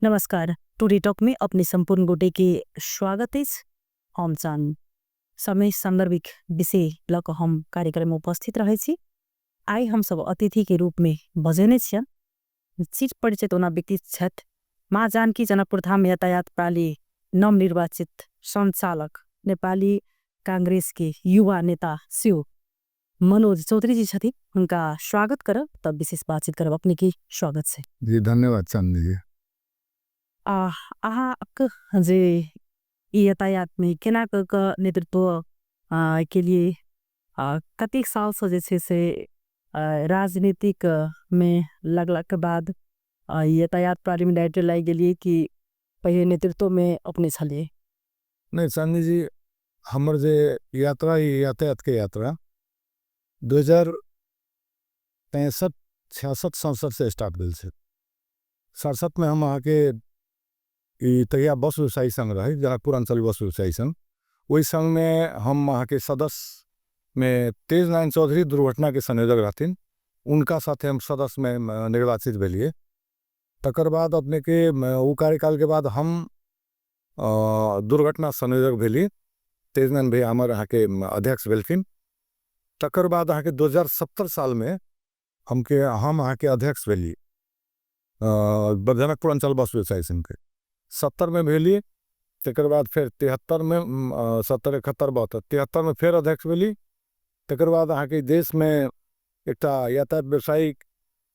नमस्कार, today talk में अपने संपूर्ण गोटे के स्वागत अछि। हम चांद समय संदर्भिक विषय लऽ कऽ हम कार्यक्रम में उपस्थित रहे छी। आइ हम सब अतिथि के रूप में बजेने छियन चिर परिचित ओना व्यक्ति छथि, माँ जानकी जनकपुर धाम यातायात प्रणाली नवनिर्वाचित संचालक नेपाली कांग्रेस के युवा नेता शिव मनोज चौधरी जी छथिन। उनका स्वागत करब तब विशेष बातचीत करब। अपने के स्वागत है जी। धन्यवाद चांदनी जी। अहाँक जे यातायात में केना क नेतृत्व के लिए कतेक साल से जे छै से राजनीतिक में लगला के बाद यातायात प्रणाली में डायरेक्टर लागि गेलिए कि पहिले नेतृत्व में अपने छलिए? नहीं चांदनी जी, हमर जे यात्रा यातायात के यात्रा 2065 66 67 से स्टार्ट भेल छै। 67 में हम अहाँके तहिया बस व्यवसायी संघ रहै, जनकपुर अंचल बस व्यवसायी संघ, ओहि संघ में हम अहाँके सदस्य में तेज नारायण चौधरी दुर्घटना के संयोजक रहथिन, उनका साथे हम सदस्य में निर्वाचित भेलिए। तकर बाद अपने के ओ कार्यकाल के बाद हम दुर्घटना संयोजक भेली, तेज नारायण भैया हमर अहाँके अध्यक्ष भेलखिन। तकर बाद अहाँके 2070 साल में हम अहाँके अध्यक्ष भेली जनकपुर अंचल बस व्यवसायी संघ के। 70 में भेली, तकर बाद फेर 73 में 70 71 72 73 में फेर अध्यक्ष भेली। तकर बाद अहाँके देश में एकटा यातायात व्यवसायी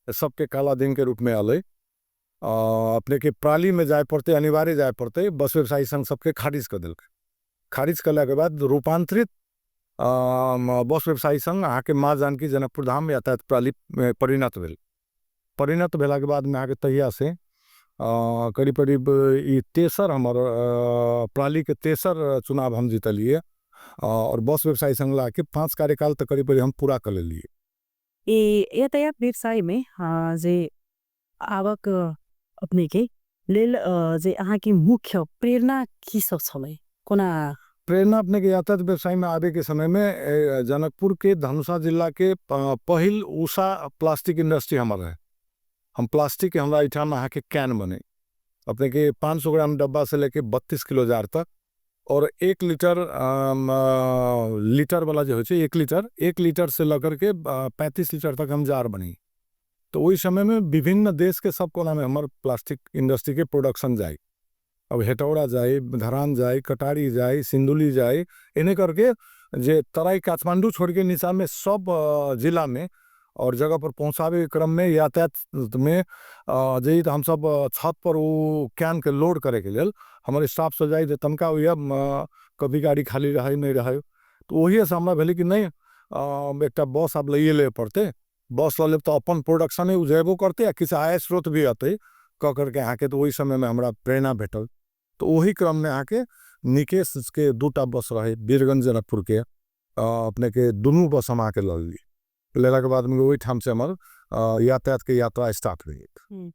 सबके काला दिन के रूप में आलै, अपने के प्रणाली में जाय पड़तै, अनिवार्य जाय पड़तै। बस व्यवसायी संघ सबके खारिज कर देलकै। खारिज करला के बाद रूपांतरित बस व्यवसायी संघ अहाँके माँ जानकी जनकपुर धाम यातायात प्रणाली में परिणत भेल। परिणत भेला के बाद में अहाँके तहिया से करीब करीब ई तेसर हमर प्रणाली के तेसर चुनाव हम जीतलिए और बस व्यवसायी संघ ला के 5 कार्यकाल तक करीब करीब हम पूरा कर लेलिए। ए यातायात व्यवसाय में जे आवक अपने के लेल जे अहाँ के मुख्य प्रेरणा की सब छलै, कोना प्रेरणा अपने के यातायात व्यवसाय में आबे के समय में जनकपुर के धनुषा जिला के पहिल उषा प्लास्टिक इंडस्ट्री हमर रहे। हम प्लास्टिक के हमरा एहिठाम अहाँ के can बने अपने के 500 ग्राम डब्बा से लेके 32 किलो जार तक और 1 लीटर लीटर वाला जो होइ छै, 1 लीटर से लकर के 35 लीटर तक हम जार बनी। तो ओहि समय में विभिन्न देश के सब कोना में हमर प्लास्टिक इंडस्ट्री के प्रोडक्शन जाए। अब हेटौड़ा जाए, धरान जाए, कटारी जाए, सिंदुली जाए, इन्हें करके जे तराई काठमांडू छोड़ के नीचा में सब जिला में और जगह पर पहुँचाबे के क्रम में यातायात में जे हम सब छत पर वो can के लोड करे के लेल हमारे स्टाफ से जाए तनका हुआ कभी गाड़ी खाली रहे नहीं रहे, तो वही से हमरा भेलै कि नहीं एकटा बस आब लैए ले पड़तै, बस लऽ लेब तऽ अपन प्रोडक्शने ओ जेबो करतै आ किछु आय स्रोत भी अतै कऽ करके अहाँके। तऽ ओहि समय में हमरा प्रेरणा भेटल। तऽ ओहि क्रम में अहाँके निकेश के 2टा बस रहे वीरगंज जनकपुर के, अपने के दुनू बस हम अहाँके लऽ लेलियै। लेला के बाद में ओहिठाम से हमर यातायात के यात्रा स्टार्ट भेल।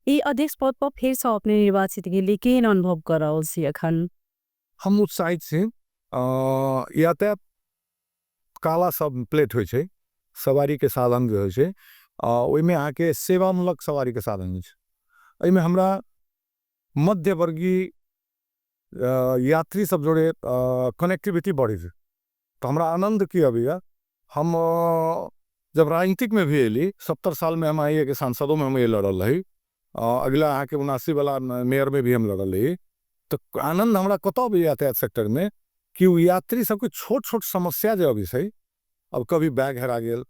ई अध्यक्ष पद पर फेर से अपने निर्वाचित गेली, केहन अनुभव कर रहल छी अखन? हम उत्साहित छी। यातायात काला सब प्लेट होइ छै, सवारी के साधन जे होइ छै, ओहिमे अहाँके सेवामूलक सवारी के साधन होइ छै। एहिमे हमरा मध्यवर्गीय यात्री सब जोड़े कनेक्टिविटी बढ़ै छै, तऽ हमरा आनन्द की अबैया। हम जब राजनीतिक में भी एली 70 साल में हम आइए के सांसदों में हम ये लड़ल रही, अगला अहाँके 79 वाला मेयर में भी हम लड़ल रही। तऽ आनन्द हमरा कतऽ अबैया यातायात सेक्टर में कि ओ यात्री सबके छोट छोट समस्या जे अबै छै, अब कभी बैग हेरा गेल,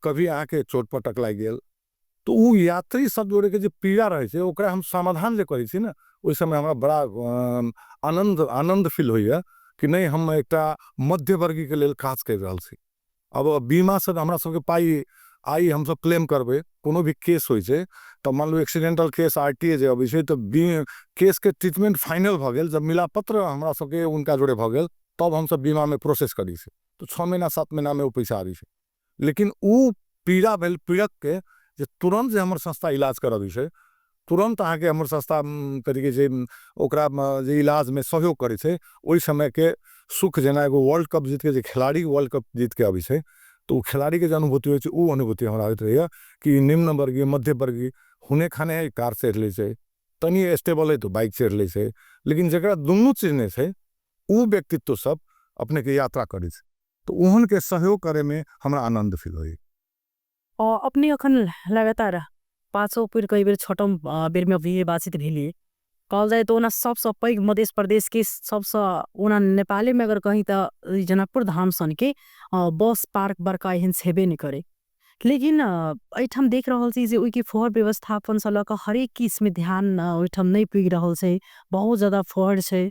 कभी अहाँके चोट पटक लागि गेल, तऽ ओ यात्री सब जोड़े के जे पीड़ा रहै छै ओकरा हम समाधान जे करै छी ने, ओहि समय हमरा बड़ा आनन्द फील होइया कि नहीं हम एकटा मध्यवर्गीय के लेल काज करि रहल छी। अब बीमा से हमरा सबके पाइ आइ हमसब क्लेम करबै, कोनो भी केस होइ छै तऽ मान लू accidental case R T A जे अबै छै तऽ केस के ट्रीटमेंट फाइनल भऽ गेल, जब मिलापत्र हमरा सबके उनका जोड़े भऽ गेल तब हमसब बीमा में प्रोसेस करै छी, तऽ 6 महीना 7 महीना में ओ पैसा आबै छै। लेकिन ओ पीड़ा भेल पीड़क के जे तुरंत जे हमर संस्था इलाज करबै छै, तुरंत अहाँके हमर संस्था कथी कहै छै ओकरा जे इलाज में सहयोग करै छै, ओहि समय के सुख जेना एगो वर्ल्ड कप जीत के जे खिलाड़ी वर्ल्ड कप जीत के अबै छै तऽ ओ खिलाड़ी के जे अनुभूति होइ छै ओ अनुभूति हमरा होइत रहैया कि निम्न वर्गीय मध्य वर्गीय हुने खाने कार चढ़ि लै छै, तनी स्टेबल है तऽ बाइक चढ़ि लै छै, लेकिन जकरा दुनू चीज नहि छै ओ व्यक्तित्व सब अपनेके यात्रा करै छै, तऽ ओहनके सहयोग करैमे हमरा आनन्द फील होइए। अपने अखन लगातार पाँचों बेर कई बेर छठम बेरमे अभी बातचीत भेलिए। कहल जाय तो ओना सबसँ पैघ मध्य प्रदेश के सबसँ ओना नेपाले में अगर कहीं तऽ जनकपुर धाम सन के बस पार्क बड़का एहन छेबे नहीं करे, लेकिन एहिठाम देख रहल छी जे ओहिके फोहर व्यवस्थापन से लऽ कऽ हरेक किस्म में ध्यान ओहिठाम नहीं पुगि रहल छै, बहुत ज्यादा फोहर छै।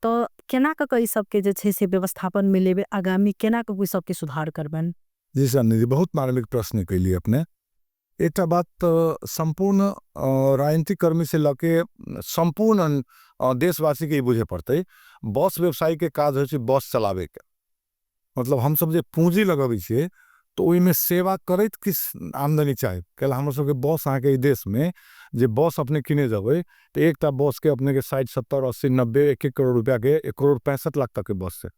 तऽ केना कऽ कऽ ई सबके जे छै से व्यवस्थापन में लेबै, आगामी केना कऽ ओहि सबके सुधार करबनि? जी सर जी, बहुत मार्मिक प्रश्न कैलियै अपने। एकटा बात तऽ सम्पूर्ण राजनीतिक कर्मी से लऽ के सम्पूर्ण देशवासी के ई बुझे पड़तै, बस व्यवसायी के काज होइ छै बस चलाबैके, मतलब हमसब जे पूंजी लगबै छियै तऽ ओहिमे सेवा करैत किछु आमदनी चाही। कैला हमर सबके बस अहाँके एहि देशमे जे बस अपने किने जेबै तऽ एकटा बसके अपनेके 60 70 80 90 1 करोड़ रुपैआके 1,65,00,000 तकके बस छै।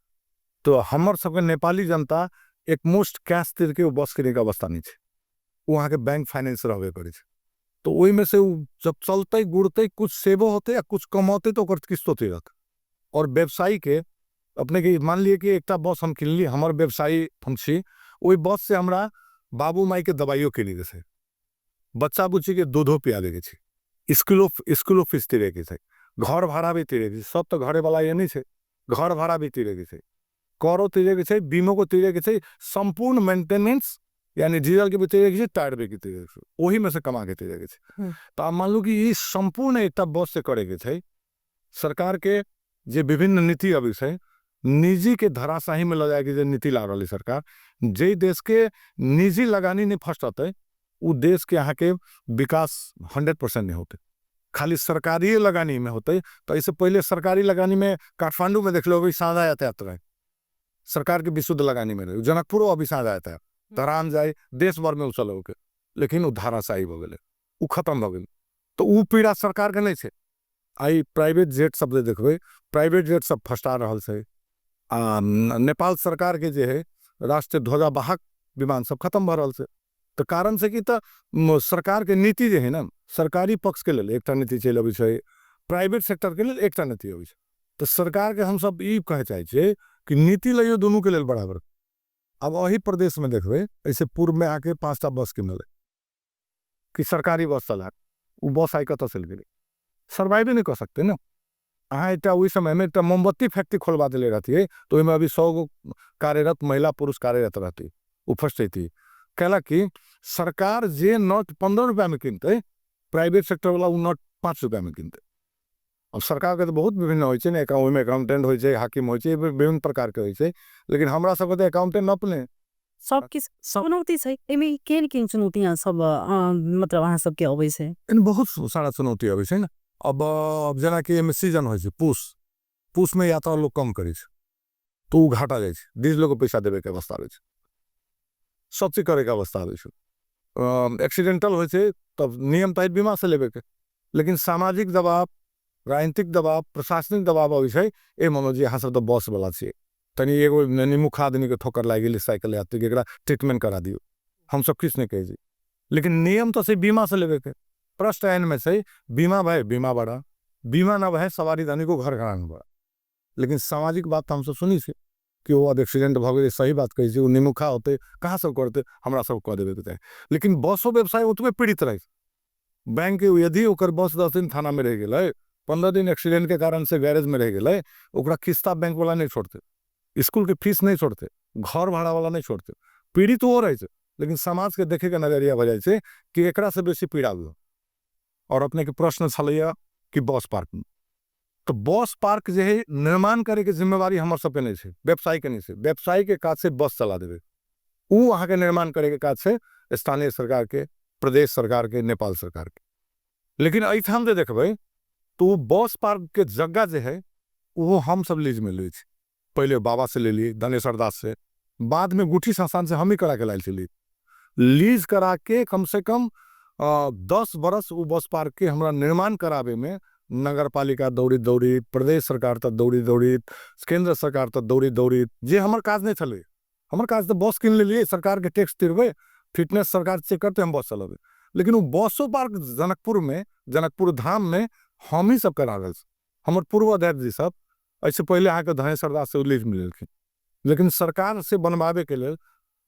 तऽ हमर सबके नेपाली जनता एक मुश्त कैश तीरके ओ बस किनैके अवस्था नहि छै, ओ अहाँके बैंक फाइनेंस रहबे करै छै। तऽ ओहिमे से ओ जब चलतै गुड़तै कुछ सेवो होतै आ कुछ कमौतै तऽ ओकर किस्तो तीरत। और व्यवसायीके अपनेके मान लिअ कि एकटा बस हम किनली, हमर व्यवसायी हम छी, ओहि बस से हमरा बाबू माइके दवाइयो किनैके छै, बच्चा बुच्चीके दूधो पियाबैके छै, स्कूलो फीस तीरैके छै, घर भाड़ा भी तीरैके छै, सब तऽ घरेवला ये नहि छै, घर भाड़ा भी तीरैके छै, करो तीरैके छै, बीमो तीरैके छै, सम्पूर्ण मेंटेनेंस यानी डीजल के भी तीरैके छै, टायर भी तीरैके छै, ओहिमे से कमा के तीरैके छै। तऽ आब मान लू कि ई सम्पूर्ण एकटा बस से करैके छै। सरकार के जे विभिन्न नीति अबै छै, निजी के धराशाही में लऽ जायके जे नीति ला रहल है सरकार, जे देश के निजी लगानी नहीं फसतै उ देश के अहाँके विकास 100% नहीं होतै, खाली सरकारी लगानी में होतै। तऽ एहिसँ पहिले सरकारी लगानी में काठमांडू में देख लो साझा यातायात रहे, सरकार के विशुद्ध लगानी में रहे, जनकपुरो अभी साझा यातायात, धरान जाय देश भर में उचल होके, लेकिन उ धाराशाही भऽ गेलै, उ खत्म भऽ गेलै। तऽ उ पीड़ा सरकार के नहीं छै। आइ प्राइवेट जेट सब जे देखबै, प्राइवेट जेट सब फस्टा रहल छै, आ नेपाल सरकार के जे है राष्ट्रीय ध्वजा वाहक विमान सब खत्म भऽ रहल छै। तऽ कारण छै कि तऽ सरकार के नीति जे है ने, सरकारी पक्ष के लेल एकटा नीति चलि अबै छै, प्राइवेट सेक्टर के लेल एकटा नीति अबै छै। तऽ सरकार के हमसब ई कहै चाहै छियै कि नीति लैयौ दुनू के लेल बराबर। आब एहि प्रदेश में देखबै, एहिसँ पूर्व में आके 5टा बस किनलै कि सरकारी बस चला, ओ बस आइ कतऽ चलि गेलै, सर्वाइवे नहि कऽ सकतै ने। अहाँ एकटा ओहि समयमे एकटा मोमबत्ती फैक्ट्री खोलबा देले रहतियै तऽ ओहिमे अभी 100 गो कार्यरत महिला पुरुष कार्यरत रहती, ओ फर्स्ट अयती। कैला कि सरकार जे नोट 15 रुपैआमे किनतै, प्राइवेट सेक्टर वाला ओ नोट 5 रुपैआमे किनतै। अब सरकारके तऽ बहुत विभिन्न होइ छै ने, ओहिमे अकाउंटेंट होइ छै, हाकिम होइ छै, विभिन्न प्रकारके होइ छै, लेकिन हमरा सबके तऽ अकाउंटेंट अपने सब किछु चुनौती छै। एहिमे केहन केहन चुनौती अहाँ सब मतलब अहाँ सबके अबै छै? एहिमे बहुत सारा चुनौती अबै छै ने। अब जेनाकि एहिमे सीजन होइ छै, पूसमे यात्रा लोक कम करै छै तऽ ओ घाटा जाइ छै, डीजलोके पैसा देबैके अवस्था आबै छै, सब चीज करैके अवस्था आबै छै। एक्सीडेंटल होइ छै तब नियम तहत बीमा से लेबैके, लेकिन सामाजिक दबाव, राजनीतिक दबाव, प्रशासनिक दबाव अबै छै, ए मनोज जी अहाँ सब तऽ बसवला छियै, तनी एगो निमुख आदमीके ठोकर लागि गेलै साइकिल यात्रीके, एकरा ट्रीटमेंट करा दियौ, हमसब किछु नहि कहै छी, लेकिन नियम तऽ छै बीमा से लेबैके। प्रश्न एहनमे छै बीमा भए बीमा बढ़ा, बीमा न भए सवारी धनी को घर घरान बढ़ा। लेकिन सामाजिक बात तऽ हमसब सुनै छियै कि ओ आब एक्सीडेंट भऽ गेलै, सही बात कहै छी, ओ निमुखा होतै कहाँ सब करतै, हमरा सब कऽ देबैके चाही। लेकिन बसो व्यवसाय ओतबे पीड़ित रहै छै। बैंक यदि ओकर बस 10 दिन थानामे रहि गेलै, 15 दिन एक्सीडेंट के कारण से गैरेज में रहि गेलै, ओकरा किस्ता बैंक वाला नहीं छोड़तै, स्कूल के फीस नहीं छोड़तै, घर भाड़ा वाला नहीं छोड़तै, पीड़ित ओ रहै छै। लेकिन समाज के देखे के नजरिया भऽ जाइ छै कि एकरा से बेसी पीड़ा हुए। और अपने के प्रश्न छलैया कि बस पार्क में, तऽ बस पार्क जे है निर्माण करे के जिम्मेवारी हमर सबके नहीं छै, व्यवसायी के नहीं छै। व्यवसायी के काज छै बस चला देबै, उ अहाँके निर्माण करे के काज छै स्थानीय सरकार के, प्रदेश सरकार के, नेपाल सरकार के। लेकिन एहिठाम जे देखबै तऽ ओ बस पार्क के जगह जे है ओहो हमसब लीज में लै छी। पहिले बाबा से लेलियै, धनेश्वर दास से, बाद में गुठी संस्थान से हम ही करा के लायल छलियै। लीज करा के कम से कम 10 बरस ओ बस पार्क के हमरा निर्माण कराबे में नगर पालिका दौड़ी दौड़ी, प्रदेश सरकार तक दौड़ी दौड़ी, केंद्र सरकार तक दौड़ी दौड़ी, जे हमर काज नहीं छलै। हमर काज तऽ बस किन लेलियै, सरकार के टैक्स तिरबै, फिटनेस सरकार चेक करतै, हम बस चलेबै। लेकिन ओ बसो पार्क जनकपुर में, जनकपुर धाम में हमही सब करा रहल छी। हमर पूर्व अध्यक्ष जी सब एहिसँ पहिले अहाँके धनेश्वर दास से लीज मिलेलखिन, लेकिन सरकार से बनवाबैके लेल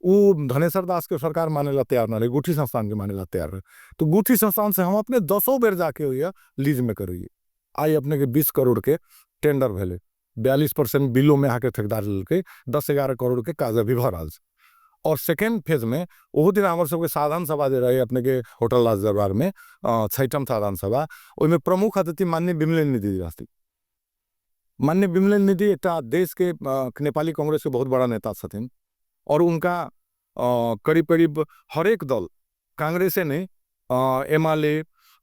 ओ धनेश्वर दासके सरकार मानै ला तैयार नहि रहै, गुठी संस्थानके मानै ला तैयार रहै। तऽ गुठी संस्थान से हम अपने 10 बेर जाके होइए लीजमे करैए। आइ अपनेके 20 करोड़के टेंडर भेलै, 42% बिलोमे अहाँके ठेकेदार लेलकै, 10-11 करोड़के काज अभी भऽ रहल छै। और सेकेंड फेजमे ओहो दिन हमर सबके साधन सभा जे रहै अपनेके होटल राज दरबारमे, छठम साधन सभा, ओहिमे प्रमुख अतिथि माननीय विमलेन्द्र निधि जी रहथिन। माननीय विमलेन्द्र निधि एकटा देशके नेपाली कांग्रेसके बहुत बड़ा नेता छथिन और उनका करीब करीब हरेक दल, कांग्रेसे नहि, एमाले,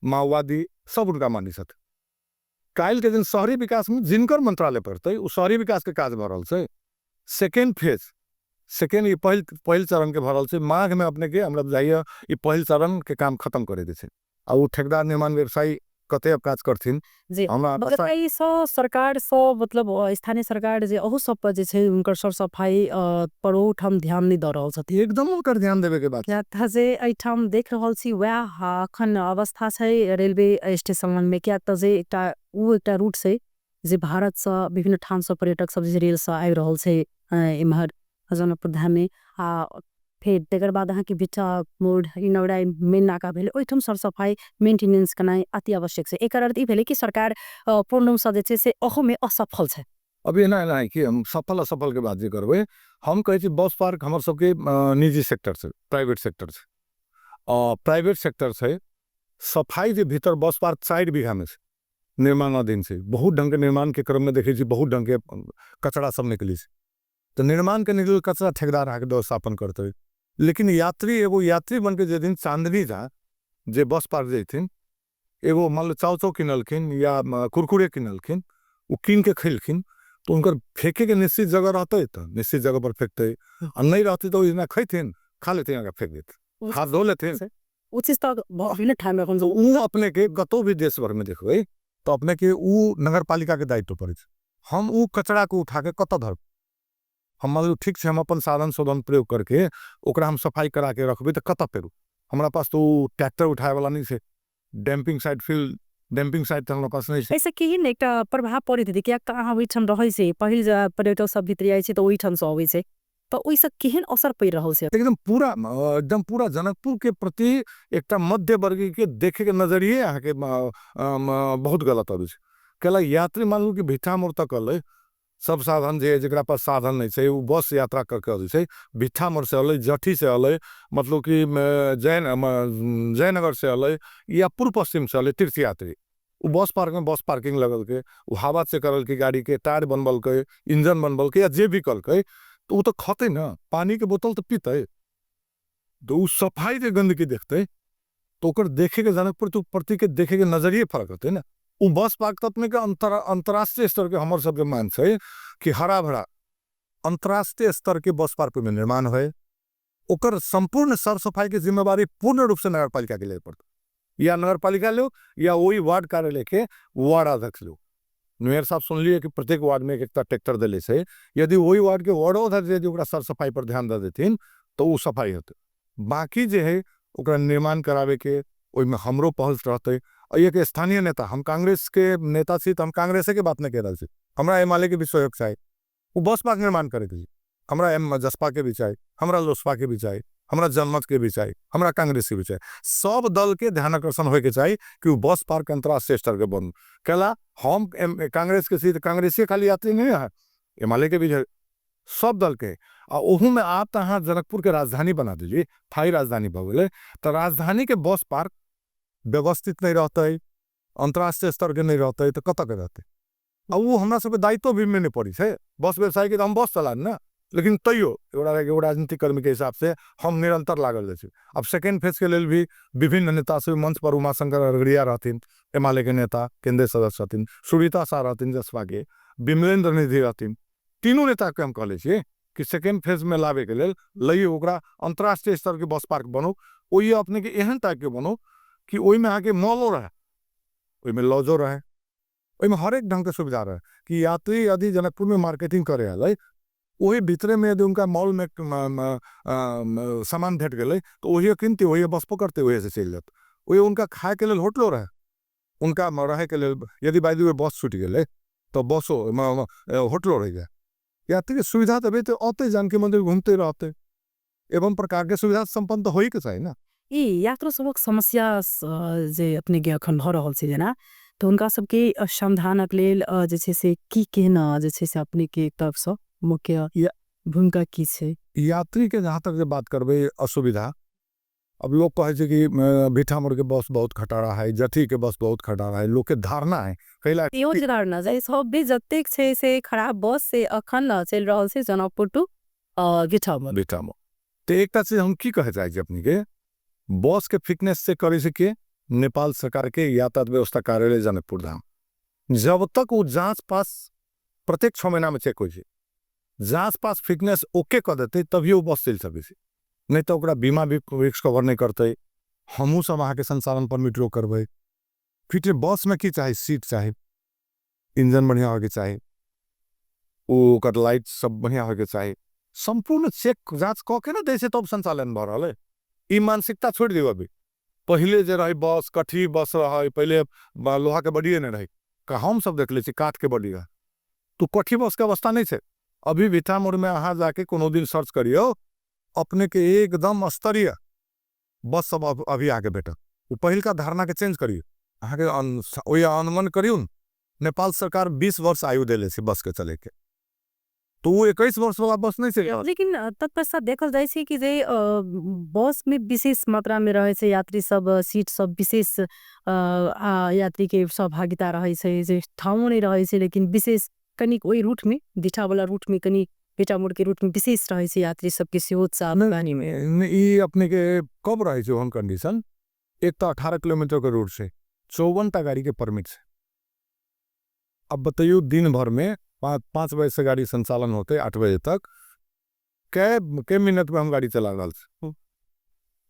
माओवादी सब उनका मानै छथिन। काल्हिके दिन शहरी विकासमे जिनकर मंत्रालय पड़तै ओ शहरी विकासके काज भऽ रहल छै। सेकेंड फेज, सेकेंड ई पहिल चरणके भऽ रहल छै। माघमे अपनेके हमरा बुझाइए ई पहिल चरणके काम खतम करैके छै। आ ओ ठेकेदार निर्माण व्यवसायी कते अब काज करथिन जी। हमरा मगर एहिसँ सरकारसँ मतलब स्थानीय सरकार जे अहू सब पर जे छै हुनकर सरसफाइ पर ओहूठाम ध्यान नहि दऽ रहल छथिन। एकदम हुनकर ध्यान देबेके बात। किएक तऽ जे एहिठाम देख रहल छी वएह अखन अवस्था छै रेलवे स्टेशनमे, किएक तऽ जे एकटा ओ एकटा रूट छै जे भारतसँ विभिन्न ठामसँ पर्यटक सब जे रेलसँ आबि रहल छै एम्हर जनकपुर धाममे। आ फेर तकर बाद अहाँके भिट्ठा मोड़ इनौरा मेन नाका भेल, ओहिठाम सरसफाइ मेंटेनेंस केनाइ अति आवश्यक छै। एकर अर्थ ई भेलै कि सरकार पूर्ण रूपसँ जे छै से अहूमे असफल छै। अभी एना एना है कि हम सफल असफल के बात जे करबै, हम कहै छी बस पार्क हमर सबके निजी सेक्टर छै, प्राइवेट सेक्टर छै। प्राइवेट सेक्टर छै, सफाइ जे भीतर बस पार्क 4 बीघामे छै, निर्माणाधीन छै, बहुत ढंगके निर्माणके क्रममे देखै छी बहुत ढंगके कचरा सब निकलै छै। तऽ निर्माणके निकलल कचरा ठेकेदार अहाँके व्यवस्थापन करतै, लेकिन यात्री एगो यात्री बनके जे दिन चांदनी झा जे बस पार्क जैथिन, एगो मान लो चाउ चाउ किनलखिन या कुरकुरे किनलखिन, ओ कीन के खेलखिन तऽ हुनकर फेंकेके निश्चित जगह रहतै तऽ निश्चित जगह पर फेंकतै, आ नहि रहतै तऽ ओहिना खैथिन, खा लेथिन, आके फेंक देथिन, हाथ धो लेथिन। ओ चीज तऽ विभिन्न ठाम एखन ओ अपनेके कतहु भी देश भरमे देखबै तऽ अपनेके ओ नगरपालिकाके दायित्व पड़ै छै। हम ओ कचराके उठाके कतऽ धरबै? हम मान लो ठीक छै, हम अपन साधन शोधन प्रयोग करके ओकरा हम सफाइ कराके रखबै तऽ कतऽ फेरू? हमरा पास तऽ ओ ट्रैक्टर उठाबैवला नहि छै, damping side field damping side तऽ हमरा पास नहि छै। एहिसँ केहन एकटा प्रभाव पड़ैत हेतै? किएक तऽ अहाँ ओहिठाम रहै छी, पहिल जे पर्यटक सब भीतरी जाइ छै तऽ ओहिठामसँ अबै छै, तऽ ओहिसँ केहन असर पड़ि रहल छै? एकदम पूरा जनकपुर के प्रति एकटा मध्य वर्गीय के देखे के नजरिए अहाँके बहुत गलत अबै छै। कैला यात्री मान लू कि भिट्ठा मोड़ तक अलै, सब साधन जे जकरा पास साधन नहि छै ओ बस यात्रा करके अबै छै, भिट्ठा मोड़ से अलै, जठी से अलै, मतलब कि जयनगर से अलै या पूर्व पश्चिम से अलै तीर्थयात्री, ओ बस पार्क में बस पार्किंग लगलकै, ओ हवा चेक करलकै गाड़ी के, टायर बनबलकै, इंजन बनबलकै या जे भी कलकै, तऽ ओ तऽ खतै ने, पानी के बोतल तऽ पीतै। तऽ ओ सफाई जे गंदगी देखतै तऽ ओकर देखे के जनकपुर के प्रति के देखे के नजरिए फर्क होतै ने। ओ बस पार्क तऽ अपने के अंतर्राष्ट्रीय स्तर के हमर सबके मान छै कि हरा भरा अंतर्राष्ट्रीय स्तर के बस पार्क में निर्माण होय, ओकर संपूर्ण सर सफाई के जिम्मेवारी पूर्ण रूप से नगरपालिका के लिए पड़तै, या नगरपालिका लो या वही वार्ड कार्यालय के वार्ड अध्यक्ष लो। मेयर साहब सुनलिए कि प्रत्येक वार्ड में एकटा ट्रैक्टर देले छै, यदि वही वार्ड के वार्डो अध्यक्ष यदि ओकरा सर सफाई पर ध्यान दे देथिन तऽ ओ सफाई होतै। बाकी जे है ओकरा निर्माण कराबे के ओहिमे हमरो पहुँच रहतै। आ एक स्थानीय नेता, हम कांग्रेस के नेता छी तऽ हम कांग्रेसे के बात नहि कहि रहल छी, हमरा एमाले के भी सहयोग चाही, ओ बस पार्क निर्माण करैके लिए, हमरा एम जसपा के भी चाही, हमरा लोसपा के भी चाही, हमरा जनमत के भी चाही, हमरा कांग्रेस के भी चाही, सब दल के ध्यान आकर्षण होइके चाही कि ओ बस पार्क अंतर्राष्ट्रीय स्तर के बनू। कैला हम कांग्रेस के छी तऽ कांग्रेसिये खाली यात्री नहीं है, एमाले के भी है, सब दल के। आ ओहूमे आब तऽ अहाँ जनकपुर के राजधानी बना देलियै, थाई राजधानी भऽ गेलै, तऽ राजधानी के बस पार्क व्यवस्थित नहि रहतै, अंतर्राष्ट्रीय स्तर के नहि रहतै तऽ कतऽ के रहतै? आ ओ हमरा सबके दायित्व भी नहि पड़ै छै, बस व्यवसाय के तऽ हम बस चला ने, लेकिन तैयो एगो राजनीतिक कर्मी के हिसाब से हम निरंतर लागल रहै छी। अब सेकेंड फेज के लेल भी विभिन्न नेता सब मंच पर उमाशंकर अरगरिया रहथिन, एमाले के नेता केंद्रीय सदस्य रहथिन, सुरीता शाह रहथिन जसपा के, विमलेन्द्र निधि रहथिन, तीनू नेता के हम कहले छियै कि सेकेंड फेज में लाबे के लेल लइयो ओकरा अंतर्राष्ट्रीय स्तर के बस पार्क बनू, ओहि अपने के एहन टाइप के बनू कि ओहिमे अहाँके मॉलो रहे, ओहिमे लॉजो रहे, ओहिमे हरेक ढंग के सुविधा रहे कि यात्री यदि जनकपुर में मार्केटिंग करे अलै ओही भीतरे में यदि उनका मॉल में सामान भेट गेलै तऽ ओहिए किनतै, ओहिए बस पकड़तै, ओहिए से चलि जेतै। ओहिए उनका खायके लेल होटलो रहे, हुनका रहैके लेल यदि बाय the way बस छूटि गेलै तऽ बसो होटलो रहि जाय। यात्रीके सुविधा देबै तऽ औतै, जानकी मंदिर घूमते रहतै, एवं प्रकारके सुविधा सम्पन्न तऽ होइके चाही ने। ई यात्रा सभक समस्या जे अपने के अखन भऽ रहल छै जेना, तऽ हुनका सबके समाधानक लेल जे छै से की केहन जे छै से अपने के तरफसँ मुख्य भूमिका की छै? यात्री के जहाँ तक जे बात करबै असुविधा, अब लोग कहै छै कि भिठामोड़ के बस बहुत खटारा है, जठी के बस बहुत खटारा है, लोग के धारणा है कैला इहो जे धारणा छै सब भी जतेक छै से खराब बस से अखन चलि रहल छै जनकपुर टू भिठामोड़। भिठामोड़। तऽ एकटा चीज हम की कहै चाहै छी अपने के, बस के फिटनेस चेक करै छै के नेपाल सरकार के यातायात व्यवस्था कार्यालय जनकपुर धाम। जब तक वो जाँच पास प्रत्येक 6 महीना में चेक होइ छै, जाँच पास फिटनेस ओके कऽ देतै तभिए ओ बस चलि सकै छै, नहि तऽ ओकरा बीमा भी रिस्क कवर नहि करतै। हमहूँ सब अहाँके संचालन परमिट रोक करबै। फिट बसमे की चाही? सीट चाही, इंजन बढ़िआँ होइके चाही, ओ ओकर लाइट सब बढ़िआँ होइके चाही, सम्पूर्ण चेक जाँच कऽ के ने दै छै तब संचालन भऽ रहल है। ई मानसिकता छोड़ि दियौ। अभी पहिले जे रहै बस कठी बस रहै, पहिले लोहाके बॉडीए नहि रहै, हम सब देखले छी काठके बॉडी रहै, तो कठी बसके अवस्था नहि छै। अभी भिठामोड़मे अहाँ जाके कोनो दिन सर्च करियौ, अपने के एकदम स्तरीय बस सब अभी आके भेटत। ओ पहिलका धारणाके चेंज करियौ, अहाँके ओहि अनुमान करियौ ने, नेपाल सरकार 20 वर्ष आयु देले छै बसके चलैके, तो वो 21 वर्ष वाला बस नहीं छै। लेकिन तत्पश्चात देखल जाइ छै कि जे बस में विशेष मात्रा में रहै छै यात्री सब, सीट सब विशेष यात्री के सहभागिता रहै छै, जे ठाउँ नहि रहै छै, लेकिन विशेष कनिक ओहि रूट में, दिठा वाला रूट में, कनि भिठामोड़ के रूट में विशेष रहै छै यात्री सबके सेहो उत्साह। ई अपने के कब रहै छै ओहन कंडीशन? एक तऽ 18 किलोमीटर के रूट छै, 54 टा गाड़ी के परमिट छै। अब बतैयौ दिन भर में 5 बजे से गाड़ी संचालन होते 8 बजे तक, कै मिनट में हम गाड़ी चला रहल छी?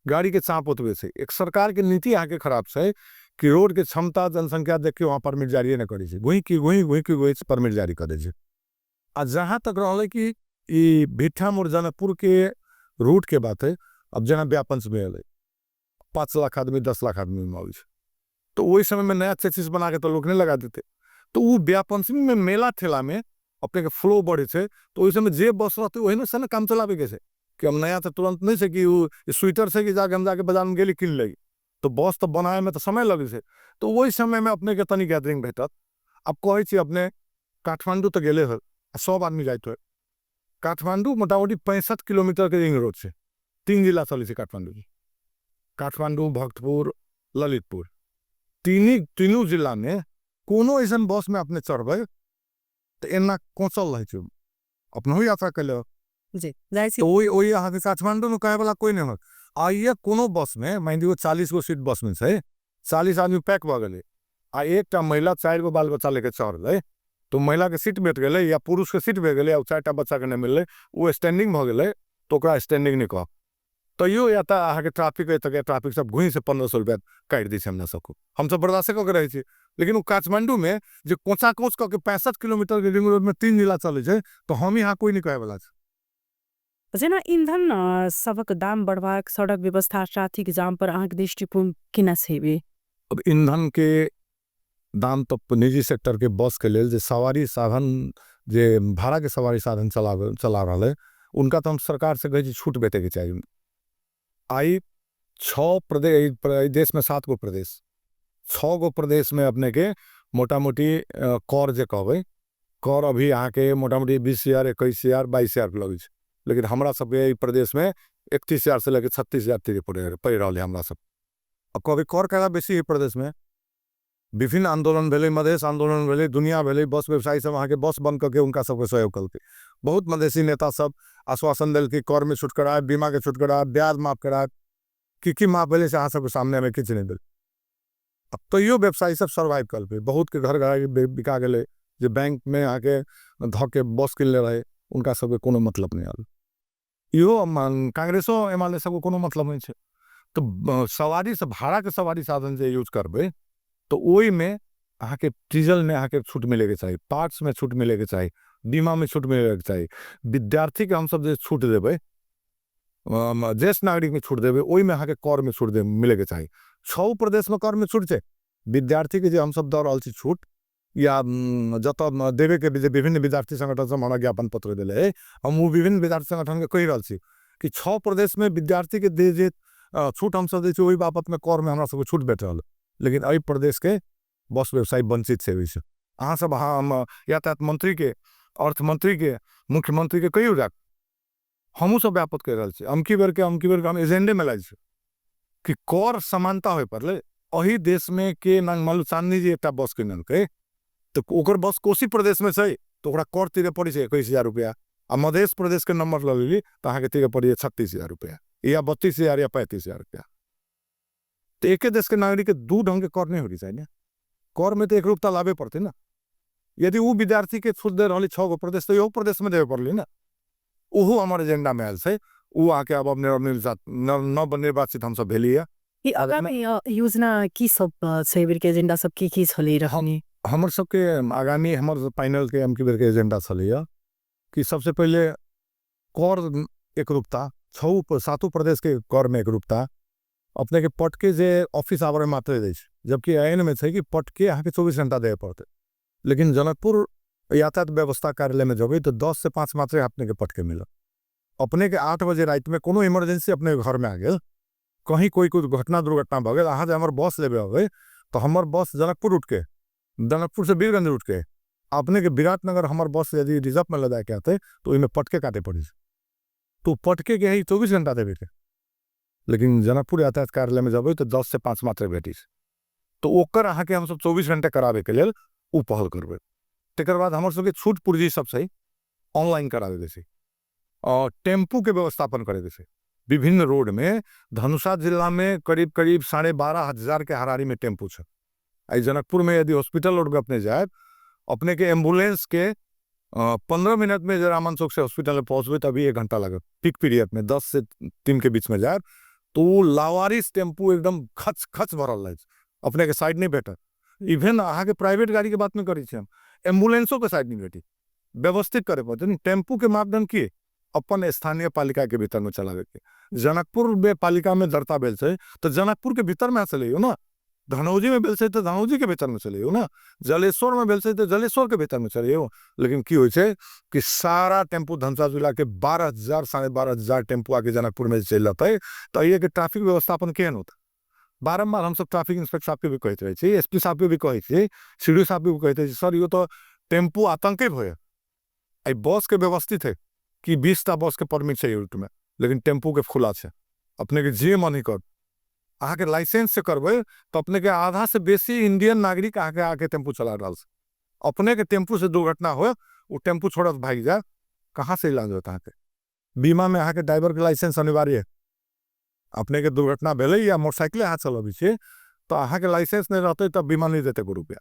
गाड़ी के चाप ओतबे छै। एक सरकार के नीति अहाँके खराब छै कि रोड के क्षमता जनसंख्या देख के वहाँ परमिट जारिए नहि करै छै, घुइ की घुइ घुइ की घुइ परमिट जारी कऽ दै छै। आ जहाँ तक रहलै कि ई भिठामोड़ जनकपुर के रूट के बात है, अब जेना व्यापंच में एलै 5 लाख आदमी 10 लाख आदमी में आबै छै, तो ओहि समय में नया चेसिस बना के तो लोग नहीं लगा देते, तो वो व्यापंचमी में मेला ठेला में अपने के फ्लो बढ़े छै, तो ओहि समय जे बस रहतै ओहिमे से ने काम चलाबे के छै कि हम नया तऽ तुरंत नहीं छै कि वो स्वेटर छै कि जाके हम जाके बाजार में गेली किन ली, तो बस तऽ बनाए में तऽ समय लगै छै, तो ओहि समय में अपने के तनी गैदरिंग भेटत। अब कहै छी अपने काठमांडू तऽ गेले हो, सब आदमी जाइत होय, काठमांडू मोटामोटी 65 किलोमीटर के रिंग रोड छै, 3 जिला चलै छै काठमांडू, काठमांडू भक्तपुर ललितपुर, तीनू जिला में कोनो ऐसन बस में अपने चढ़बै तऽ एना कोचल रहै छै, अपनहु यात्रा कैले जी जाइ छी। तो ओहि अहाँके काठमांडू में कहै वाला कोई नहीं होत। आइए कोनो बस में मान लियौ 40 गो सीट बस में छै, 40 आदमी पैक भऽ गेलै आ एकटा महिला 4 गो बाल बच्चा लेके चढ़लै, तो महिला के सीट भेट गेलै या पुरुष के सीट भेट गेलै आ 4टा बच्चा के नहि मिललै, ओ स्टैंडिंग भऽ गेलै, तो ओकरा स्टैंडिंग नहि कहब। तैयो या तऽ अहाँके ट्रैफिक एतऽ ट्रैफिक सब घुसि से 1500 रुपया काटि दै छै हमरा सबके, हमसब बर्दाश्ते कऽ के रहै छी। लेकिन ओ काठमांडू में जे कोचा कोच कऽ के 65 किलोमीटर के रिंग रोड में 3 जिला चलै छै, तो हम यहाँ कोई नहीं कहै वाला छै। जेना ईंधन सबक दाम बढ़बाक, सड़क व्यवस्था, ट्रैफिक जाम पर अहाँके दृष्टिकोण केना छै? अब ईंधन के दाम तऽ निजी सेक्टर के बस के लेल जे सवारी साधन, जे भाड़ा के सवारी साधन चला रहल है, उनका तो हम सरकार से कहै छी छूट भेटैके चाही। आई 6 प्रदेश, देश में 7 गो प्रदेश, 6 गो प्रदेश में अपने के मोटा मोटी कर जे कहबै, कर अभी अहाँके मोटा मोटी 20,000 21,000 22,000 लगै छै, लेकिन हमरा सबके एहि प्रदेश में 31,000 से लेके 36,000 तिरे पड़ि रहल है हमरा सब। अब कहबै कर केना बेसी एहि प्रदेश में, विभिन्न आंदोलन भेलै, मधेश आंदोलन भेलै, दुनिया भेलै, बस व्यवसायी सब अहाँके बस बंद कऽ के हुनका सबके सहयोग केलकै, बहुत मधेशी नेता सब आश्वासन देलकै कर में छूट करायब, बीमा के छूट करायब, ब्याज माफ करायब, की की माफ भेलै से अहाँ सबके सामने में किछु नहि भेलै। अब तैयो व्यवसायी सब सर्वाइव केलकै, बहुत के घर घर बिका गेलै, जे बैंक में अहाँके धऽ के बस किनले रहै उनका सबके कोनो मतलब नहि आयल। इहो कांग्रेसो एमाले सबके कोनो मतलब नहि छै। तऽ सवारी से भाड़ा के सवारी साधन जे यूज करबै तो ओहिमे अहाँके डीजल में अहाँके छूट मिलैके चाही, पार्ट्स में छूट मिलैके चाही, बीमा में छूट मिलैके चाही, विद्यार्थी के हमसब जे छूट देबै, ज्येष्ठ नागरिक में छूट देबै, ओहिमे अहाँके कर में छूट मिलैके चाही। 6 प्रदेश में कर में छूट छै, विद्यार्थीके जे हमसब दऽ रहल छी छूट या जतऽ देबेके जे विभिन्न विद्यार्थी संगठन सब हमरा ज्ञापन पत्र देले है, हम ओ विभिन्न विद्यार्थी संगठनके कहि रहल छी कि 6 प्रदेशमे विद्यार्थीके जे छूट हमसब दै छी ओहि बाबतमे करमे हमरा सबके छूट भेट रहल, लेकिन एहि प्रदेशके बस व्यवसायी वंचित छै ओहिसँ। अहाँ सब हम यातायात मन्त्रीके, अर्थमन्त्रीके, मुख्यमन्त्रीके कहियो जाक हमहूँ सब व्यापक कहि रहल छी। अमकी बेरके हम एजेंडेमे लायल छी कि कर समानता होय पड़लै। एहि देशमे के मान लू चांदनी जी एकटा बस किनलकै तऽ ओकर बस कोशी प्रदेशमे छै तऽ ओकरा कर तीरे पड़ै छै 21,000 रुपया, आ मधेश प्रदेशके नंबर लऽ लेली तऽ अहाँके तीरे पड़ै छै 36,000 रुपया या 32,000 या 35,000 रुपया। तऽ एके देशके नागरिकके दू ढंगके कर नहि होयके चाही ने, करमे तऽ एकरूपता लाबे पड़तै ने। यदि ओ विद्यार्थीके छूट दे रहल 6 गो प्रदेश तऽ इहो प्रदेशमे देबे पड़लै ने। ओहो हमर एजेंडामे आयल छै। ओ अहाँके आब नवनिर्वाचित हमसब भेलियै। ई आगामी योजना की सब छै, बेरके एजेंडा सब की की छलै रहनी? हमर सबके आगामी हमर पैनल के अमकी बेरके एजेंडा छलैया कि सबसे पहिले कर एकरूपता, 6-7 प्रदेश के कर में एकरूपता। अपने के पटके जे ऑफिस आवर में मात्र दै छै, जबकि आइन में छै कि पटके अहाँके 24 घंटा देबे पड़तै, लेकिन जनकपुर यातायात व्यवस्था कार्यालय में जेबै तऽ 10 से 5 मात्रे अपने के पटके मिलत। अपने के 8 बजे राति में कोनो इमरजेंसी अपने के घर में आ गेल, कहीं कोई कुछ घटना दुर्घटना भऽ गेल, अहाँ जे हमर बस लेबे अबै तऽ हमर बस जनकपुर रूट के, जनकपुर से वीरगंज रूट के, अपने के विराटनगर हमर बस यदि रिजर्व में लऽ जायके हेतै तऽ ओहिमे पटके काटे पड़ै छै। तो पटके के है 24 घंटा देबे के, लेकिन जनकपुर यातायात कार्यालय में जेबै तऽ 10 से 5 मात्रे भेटै छै। तऽ ओकर अहाँके हमसब 24 घंटा कराबैके लेल ओ पहल करबै। तकर बाद हमर सबके छूट पूर्जी सब छै ऑनलाइन कराबैके छै, और टेम्पू के व्यवस्थापन करैके छै। विभिन्न रोड में धनुषा जिला में करीब करीब 12,500 के हरारी में टेम्पू छै। आई जनकपुर में यदि हॉस्पिटल रोड में अपने जाए, अपने के एम्बुलेंस के 15 मिनट में जब रामन चौक से हॉस्पिटल में पहुँचबे तभी 1 घंटा लगत। पीक पीरियड में 10 से 3 के बीच में जाए तो लावारिस टेम्पू एकदम खच खच भरल रहे छै, अपने के साइड नहीं भेटत। इवन अहाँ के प्राइवेट गाड़ी के बात नहीं करै छी हम, एम्बुलेंसो के साइड नहीं भेटी। व्यवस्थित करे पड़तै ने। टेम्पू के मापदंड की अपन स्थानीय पालिका के भीतर में चलावे के। जनकपुर में पालिका में दर्ता भेल छै तो जनकपुर के भीतर में चलैयौ ना, धनौजी में भेल छै तो धनौजी के भीतर में चलैयौ ना, जलेश्वर में भेल छै तो जलेश्वर के भीतर में चलैयौ। लेकिन की होइ छै कि सारा टेम्पू धनुषा जिला के 12,000 12,500 टेम्पू आके जनकपुर में चलि रहतै तऽ एहि के ट्रैफिक व्यवस्थापन केहन होतै। बारम्बार हमसब ट्रैफिक इंस्पेक्टर साहब के भी कहैत रहै छी, एस पी साहब के भी कहै छी, सी डी ओ साहब के भी कहैत रहै छी, सर यो तऽ टेम्पू आतंके भए। एहि बस के व्यवस्थित है कि 20टा बस के परमिट छै रूट में, लेकिन टेम्पू के खुला छै, अपने के जे मन कर। अहाँ के लाइसेंस से करबै तऽ अपने के आधा से बेसी इंडियन नागरिक अहाँ के आके टेम्पू चला रहल छै। अपने के टेम्पू से दुर्घटना हो, वो टेम्पू छोड़त भागि जाए, कहाँ से इलाज होत अहाँ के? बीमा में अहाँ के ड्राइवर के लाइसेंस अनिवार्य है। अपने के दुर्घटना भेलै या मोटरसाइकिले अहाँ चलबै छियै तऽ अहाँ के लाइसेंस नहि रहतै तऽ बीमा नहि देतै एको रुपया।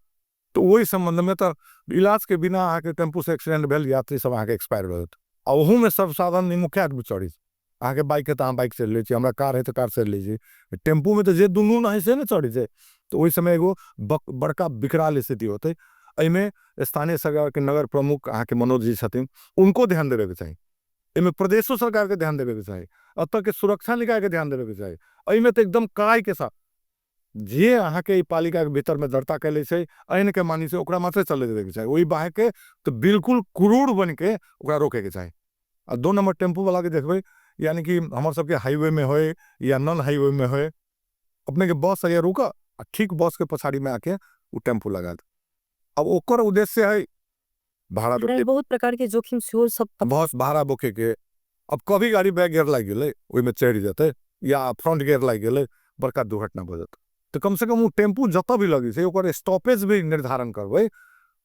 तऽ ओहि सम्बन्धमे तऽ इलाज के बिना अहाँ के टेम्पू से एक्सीडेंट भेल, यात्री सब अहाँ के एक्सपायर भऽ जेतै। आ ओहूमे सब साधन मुख्य आदमी चढ़ै छै। अहाँ के बाइक है तऽ अहाँ बाइक चलि लै छी, हमरा कार है तऽ कार चलि लै छी, टेम्पूमे तऽ जे दुनू नहि से ने चढ़ै छै। तऽ ओहि समय एगो बड़का विकराल स्थिति होतै। एहिमे स्थानीय सरकारके नगर प्रमुख अहाँके मनोज जी छथिन, उनको ध्यान देबेके चाही। एहिमे प्रदेशो सरकारके ध्यान देबेके चाही, एतऽके सुरक्षा निकायके ध्यान देबेके चाही। एहिमे तऽ एकदम कड़ाइके साथ जे अहाँके ई पालिकाके भीतरमे दर्ता कयले छै, ऐनके मानी छै, ओकरा मात्रे चलै देबेके चाही। ओहि बाहरके तऽ बिल्कुल क्रूर बनिके ओकरा रोकेके चाही। आ 2 नंबर टेम्पू वाला के देखबै, यानी कि हमर सबके हाईवे में होय या नॉन हाईवे में होय, अपने के बस या रुका आ ठीक बस के पछाड़ी में आके वो टेम्पू लगा दे। अब ओकर उद्देश्य है भाड़ा नहीं, बहुत प्रकार के जोखिम सेहो सब बस भाड़ा बोके के। अब कभी गाड़ी बैक गियर लागि गेलै, ओहिमे चढ़ि जेतै या फ्रंट गियर लागि गेलै, बड़का दुर्घटना भऽ जेतै। तऽ कम से कम ओ टेम्पू जतऽ भी लगै छै ओकर स्टॉपेज भी निर्धारण करबै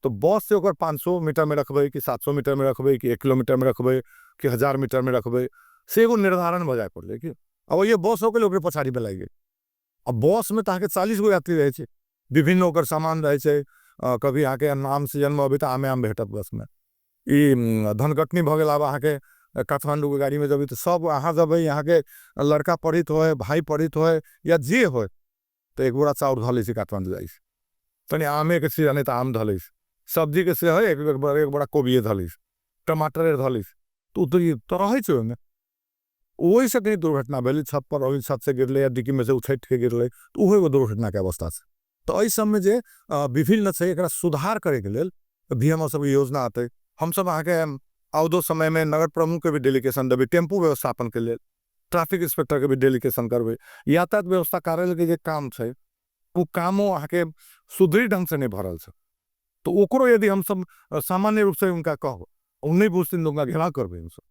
तऽ बस से ओकर 500 मीटर में रखबै कि 700 मीटर में रखबै कि 1 किलोमीटर में रखबै कि 1000 मीटर में रखबै, से एगो निर्धारण भऽ जाय पड़लै कि अब ये बस हो गेलै ओकरे पछाड़ी पे लागि गेल। अब बस में तऽ अहाँके 40 गो यात्री रहै छै, विभिन्न ओकर सामान रहै छै, कभी अहाँके आम सीजनमे अबै तऽ आमे आम भेटत बसमे। ई धनकटनी भऽ गेल, आब अहाँके काठमाण्डूके गाड़ीमे जेबै तऽ सब अहाँ जेबै, अहाँके लड़का पढ़ित होय, भाई पढ़ित होय या जे होय, तऽ एक बोरा चाउर धऽ लै छै काठमाण्डू जाइ छै, तनि आमेके सीजन है तऽ आम धऽ लै छै, सब्जीके से है एक बोरा कोबिए धऽ लै छै, टमाटरे धऽ लै छै, तऽ ओ तऽ रहै छै ओहिमे। ओहिसँ कहीं दुर्घटना भेलै, छत पर ओहि छत से गिरलै या डिक्कीमे से उछटि के गिरलै, तऽ ओहो एगो दुर्घटनाके अवस्था छै। तऽ एहि सबमे जे विभिन्न छै, एकरा सुधार करैके लेल भी हमर सबके योजना अतै। हमसब अहाँके औदो समयमे नगर प्रमुखके भी डेलीगेशन देबै टेम्पू व्यवस्थापनके लेल, ट्रैफिक इंस्पेक्टरके भी डेलीगेशन करबै। यातायात व्यवस्था कार्यालयके जे काम छै ओ कामो अहाँके सुदृढ़ ढङ्गसँ नहि भऽ रहल छै, तऽ ओकरो यदि हमसब सामान्य रूपसँ हुनका कहब ओ नहि बुझथिन तऽ हुनका घेराव करबै। हमसब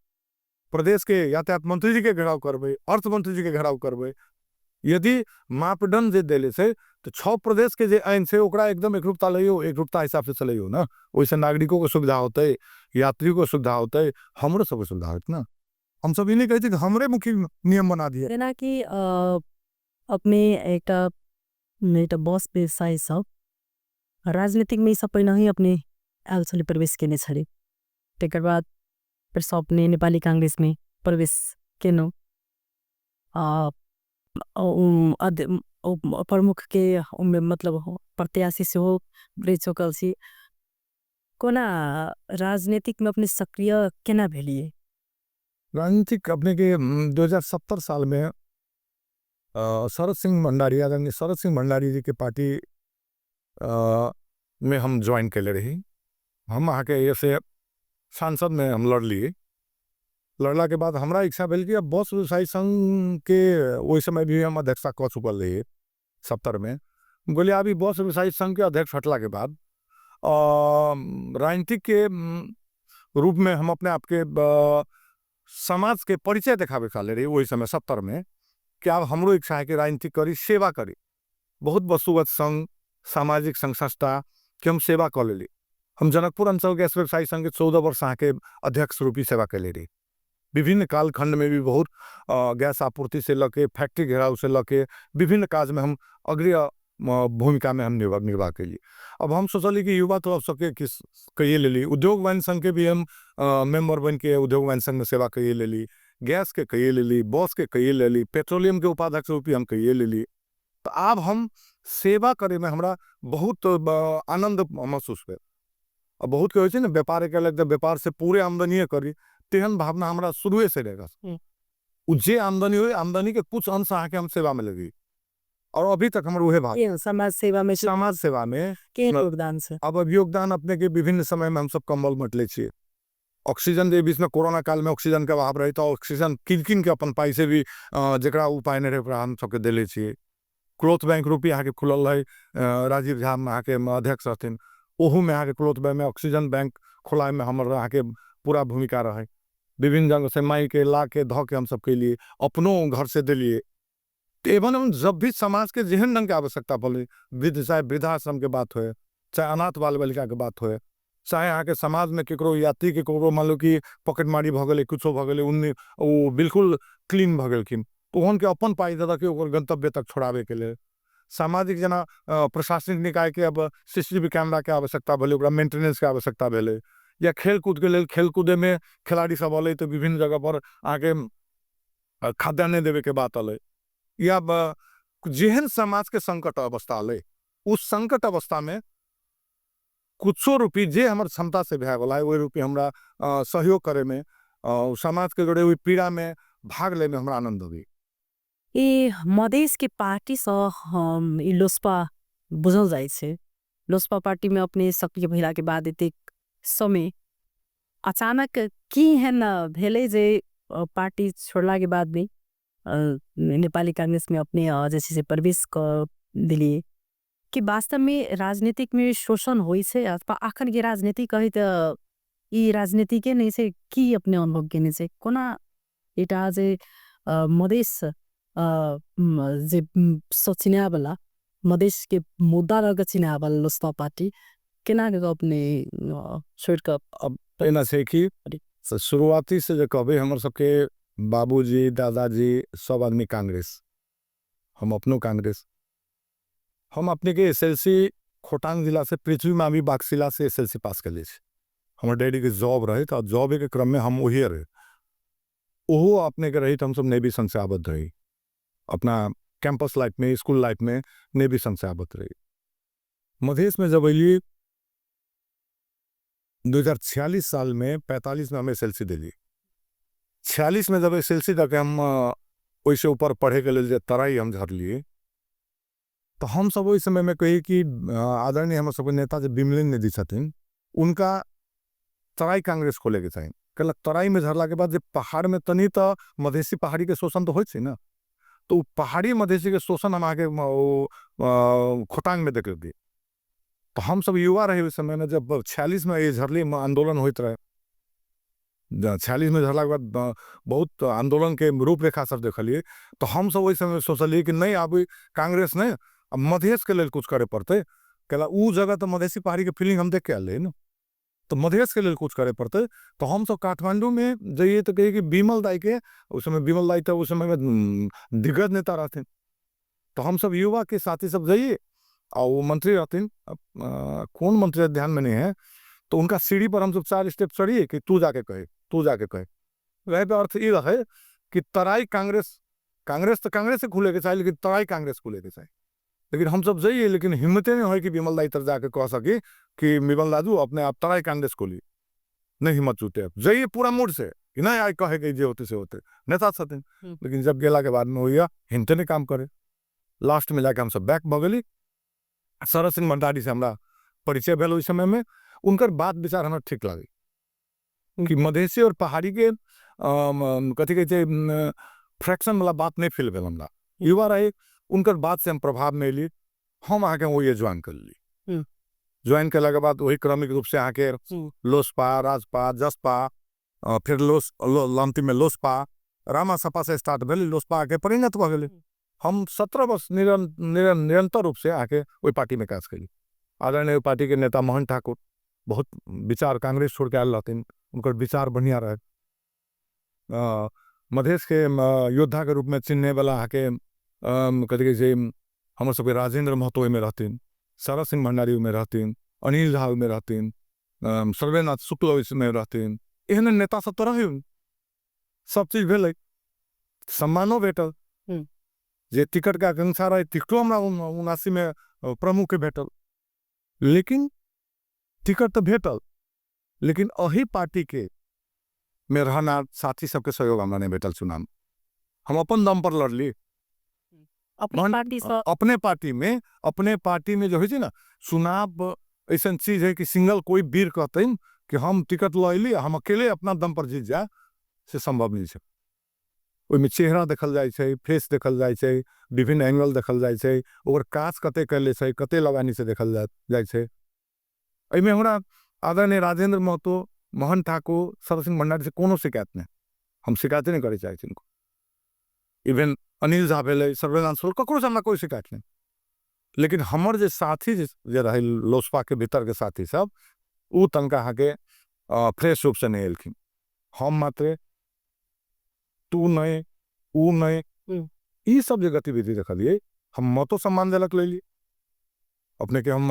प्रदेशके यातायात मंत्रीजीके घेराव करबै, अर्थ मंत्रीजीके घेराव करबै। यदि मापदंड जे देले छै तऽ 6 प्रदेशके जे ऐन छै ओकरा एकदम एकरूपता लैयौ, एकरूपता हिसाबसँ चलैयौ ने, ओहिसँ नागरिकोके सुविधा होतै, यात्रियोके सुविधा होतै, हमरो सबके सुविधा होत ने। हमसब ई नहि कहै छी कि हमरे मुखी नियम बना दिए। जेनाकि अपने एकटा बस व्यवसायी सब राजनीतिक में सब पहिने ही अपने आयल छलै, प्रवेश केने छलै, तकर बाद फिर सब अपने नेपाली कांग्रेस में प्रवेश केलहुँ, प्रमुख के मतलब प्रत्याशी सेहो रहि चुकल छी। कोना राजनीतिक में अपने सक्रिय केना भेलिए? राजनीतिक अपने के 2070 साल में शरद सिंह भंडारी, आदरणीय शरद सिंह भंडारी जी के पार्टी में हम ज्वाइन कैले रही। हम अहाँके ऐसे सांसद में हम लड़लिए। लड़ला के बाद हमरा इच्छा भेल कि अब बस व्यवसायी संघ के ओहि समय भी हम अध्यक्षता कऽ चुकल रहिए 70 में। बोलिए अभी बस व्यवसायी संघ के अध्यक्ष हटला के बाद राजनीतिक के रूप में हम अपने आप के समाज के परिचय देखाबे चाहले रही ओहि समय 70 में कि अब हमरो इच्छा है कि राजनीति करी, सेवा करी। बहुत वस्तुगत संघ, सामाजिक संघ संस्था के हम सेवा कऽ लेली। हम जनकपुर अंचल गैस व्यवसायी संघ के 14 वर्ष अहाँके अध्यक्ष रूपी सेवा कैले रही। विभिन्न कालखंड में भी बहुत गैस आपूर्ति से लके, फैक्ट्री घेराव से लके विभिन्न काज में हम अग्रणी भूमिका में हम निर्वाह कैली। अब हम सोचली कि युवा तो अब सबके किस कहिए लेली, उद्योग वाणिज्य संघ के भी हम मेंबर बन के उद्योग वाणिज्य संघ में सेवा कहिए लेली, गैस के कहिए लेली, बस के कहिए लेली, पेट्रोलियम के उपाध्यक्ष रूपी हम कहिए लेली। तो आब हम सेवा करे में हमरा बहुत आनंद महसूस भेल। अब बहुत के होइ छै ने व्यापार केलक तऽ व्यापार से पूरे आमदनीये करी, तेहन भावना हमरा शुरुए से रहै। उ जे आमदनी होइ, आमदनी के कुछ अंश अहाँके हम सेवा में लगी और अभी तक हमर उहे भाव। ये समाज सेवा में समाज सेवा में के योगदान से? अब योगदान अपने के विभिन्न समय में हम सब कंबल बंटले छियै। ऑक्सीजन जे बीच में कोरोना काल में ऑक्सीजन के अभाव रहे तो ऑक्सीजन किन किन के अपन पाई से भी जकरा उपाय नहीं रहे ओकरा हम सबके देले छियै। क्लोथ बैंक रूपी अहाँके खुलल रहे, राजीव झा अहाँके अध्यक्ष रहथिन, ओहू में अहाँके क्लोथ बैंक में ऑक्सीजन बैंक खोलाय में हमर अहाँके पूरा भूमिका रहे। विभिन्न जगह से माई के ला के धऽ के हम सब कैलिए, अपनो घर से देलिए। तो एवं हम जब भी समाज के जेहन ढंग के आवश्यकता पड़े, वृद्ध चाहे वृद्धाश्रम के बात होए, चाहे अनाथ बाल बालिका के बात होए, चाहे अहाँके समाज में केकरो यात्री के केकरो मान लो कि पॉकेटमारी भऽ गेलै, कुछो भऽ गेलै, उन्ने ओ बिल्कुल क्लीन भऽ गेलखिन, तो ओहन के अपन पाइ दऽ के ओकर गंतव्य तक छोड़ाबे के लेल। सामाजिक जेना प्रशासनिक निकाय के अब सीसीटीवी कैमरा के आवश्यकता भेलै, ओकरा मेंटेनेंस के आवश्यकता भेलै, या खेलकूद के लेल खेलकूदे में खिलाड़ी सब अलै तऽ विभिन्न जगह पर अहाँके खाद्यान्न देवे के बात अलै, या जेहन समाज के संकट अवस्था अलै उस संकट अवस्था में कुछो रूपी जे हमर क्षमता से भए गेलै ओहि रूपी हमरा सहयोग करे में, समाज के जोड़े ओहि पीड़ा में भाग ले में हमरा आनंद अबै। ई मधेश के पार्टी सँ हम ई लोसपा बुझल जाइ छै। लोसपा पार्टी में अपने सक्रिय भेला के बाद एतेक समय अचानक की एहन भेलै जे पार्टी छोड़ला के बाद भी नेपाली कांग्रेस में अपने जे छै से प्रवेश कऽ देलियै? कि वास्तव में राजनीतिक में शोषण होइ छै अथवा अखन के राजनीति कही तऽ ई राजनीतिके नहि छै, की अपने अनुभव केने छै? कोना एटा जे मधेश जे चिन्हावला मधेश के मुद्दा लऽ के चिन्हावला लोसपा पार्टी केना के अपने छोड़ि कऽ? अब एना छै कि शुरुआती से जे कहबै हमर सबके बाबूजी दादाजी सब आदमी कांग्रेस, हम अपनो कांग्रेस। हम अपने के एसएलसी खोटांग जिला से पृथ्वी मामी बागशिला से एसएलसी पास कर ली। हमर डैडी के जॉब रहे तो जॉब के क्रम में हम वही रहे, ओहो अपने के रही तो हम सब नेवी संघ से आबद्ध रही, अपना कैंपस लाइफ में स्कूल लाइफ में नेवी संघ से आबद्ध रही। मधेश में जब अलिए 2046 साल में 45 में हम एसएलसी दिली, 46 में जब एसएलसी तक हम ओहिसे ऊपर पढ़े के लेल जे तराई हम झरलिए तऽ हमसब ओहि समयमे कही कि आदरणीय हमर सबके नेता जे बिमलेन निधि छथिन, उनका तराई कांग्रेस खोलेके चाही। कैला तराईमे झरलाके बाद जे पहाड़मे तनी तऽ मधेसी पहाड़ीके शोषण तऽ होइ छै ने, तऽ ओ पहाड़ी मधेसीके शोषण हम अहाँके ओ खोटाङमे देखलियै। तऽ हमसब युवा रही ओहि समयमे, जब 46मे ई झरली आन्दोलन होइत रहै, 46मे झरलाके बाद बहुत आन्दोलनके रूपरेखा सब देखलियै। तऽ हमसब ओहि समय सोचलियै कि नहि, आब कांग्रेस नहि, आब मधेशके लेल कुछ करे पड़तै। कैला उ जगह तऽ मधेसी पहाड़ीके फीलिंग हम देख के आयल रही ने, तऽ मधेशके लेल कुछ करे पड़तै। तऽ हमसब काठमाण्डूमे जइए तऽ कहिए कि बिमल दाइके, उस समय बिमल दाइ तऽ उस समयमे दिग्गज नेता रहथिन। तऽ हमसब युवाके साथी सब जइए आ ओ मंत्री रहथिन, कोन मंत्री ध्यानमे नहीं है, तो उनका सीढ़ी पर हमसब 4 स्टेप चढ़िए कि तू जाके कहे, तू जाके कहे। वह अर्थ ई रहे कि तराई कांग्रेस, कांग्रेस तो कांग्रेस से खुले के चाही, लेकिन तराई कांग्रेस खुले के चाही। लेकिन हमसब जाइए, लेकिन हिम्मते नहीं होय कि बिमल दाई तर जाके कह सकी कि बिमल दादू अपने आप तराई कांग्रेस खोली, नहीं हिम्मत जुटे। जाइए पूरा मूड से कि नहीं आइ कहे के जे होते से होते, नेता छथिन। लेकिन जब गेला के बाद में होइया हिम्मते नहीं काम करे। लास्ट में जाके हमसब बैक भऽ गेली। शरद सिंह भंडारी से हमरा परिचय भेल ओहि समय में, उनकर बात विचार हमरा ठीक लागल कि मधेसी और पहाड़ी के कथी कहै छै, फ्रैक्शन वाला बात नहीं फील भेल हमरा। युवा रहे, उनकर बात से हम प्रभाव में एली, हम अहाँके वही ज्वाइन कर ली। ज्वाइन केलाके बाद वही क्रमिक रूप से अहाँके लोसपा, राजपा, जसपा, फिर अंतिम में लोसपा, रामा सपा से स्टार्ट भेल, लोसपा के परिणत भऽ गेलै। हम 17 वर्ष निरंतर रूप से आके ओहि पार्टी में काज केली। आदरणीय ओहि पार्टी के नेता मोहन ठाकुर बहुत विचार कांग्रेस छोड़ के आयल रहथिन, उनकर विचार बढ़िया रहे। मधेश के योद्धा के रूप में चिन्हने वाला अहाँके, कथी कहै छै, हमर सबके राजेंद्र महतो ओहिमे रहथिन, शरद सिंह भंडारी ओहिमे रहथिन, अनिल झा ओहिमे रहथिन, सर्वेनाथ शुक्ल ओहिमे रहथिन। एहन नेता सब तऽ रहै, सब चीज भेलै, सम्मानो भेटल। जे टिकट के आकांक्षा रहे टिकटो हमरा 79 में प्रमुख के भेटल। लेकिन टिकट तऽ भेटल, लेकिन अही पार्टी के में रहना साथी सबके सहयोग हमरा नहीं भेटल चुनाव। हम अपन दम पर लड़ली। अपने पार्टी से अपने पार्टी में, अपने पार्टी में जो है ना, चुनाव ऐसा चीज है कि सिंगल कोई वीर कहते हैं कि हम टिकट लैली, हम अकेले अपना दम पर जीत जाए, से संभव नहीं है। ओहिमे चेहरा देखल जाइ छै, फेस देखल जाइ छै, विभिन्न एंगल देखल जाइ छै, ओकर काज कते कैले छै, कते लगानी से देखल जाइ छै। एहिमे हमरा आदरणीय राजेंद्र महतो, मोहन ठाकुर, शरद सिंह भंडारी से कोनो शिकायत नहीं, हम शिकायते नहीं करे चाहै छी इनको। इवन अनिल झा भेलै, सर्वेनाथ शुक्ल, ककरो से हमरा कोई शिकायत नहीं। लेकिन हमर जे साथी जे रहै लोसपा के भीतर के साथी सब, उ तनका अहाँके, फ्रेश रूप से नहीं एलखिन। हम मात्र तू नहीं, उ नहीं, ई सब जे गतिविधि देखलियै, हम मतो सम्मान देलक लेली। अपने के हम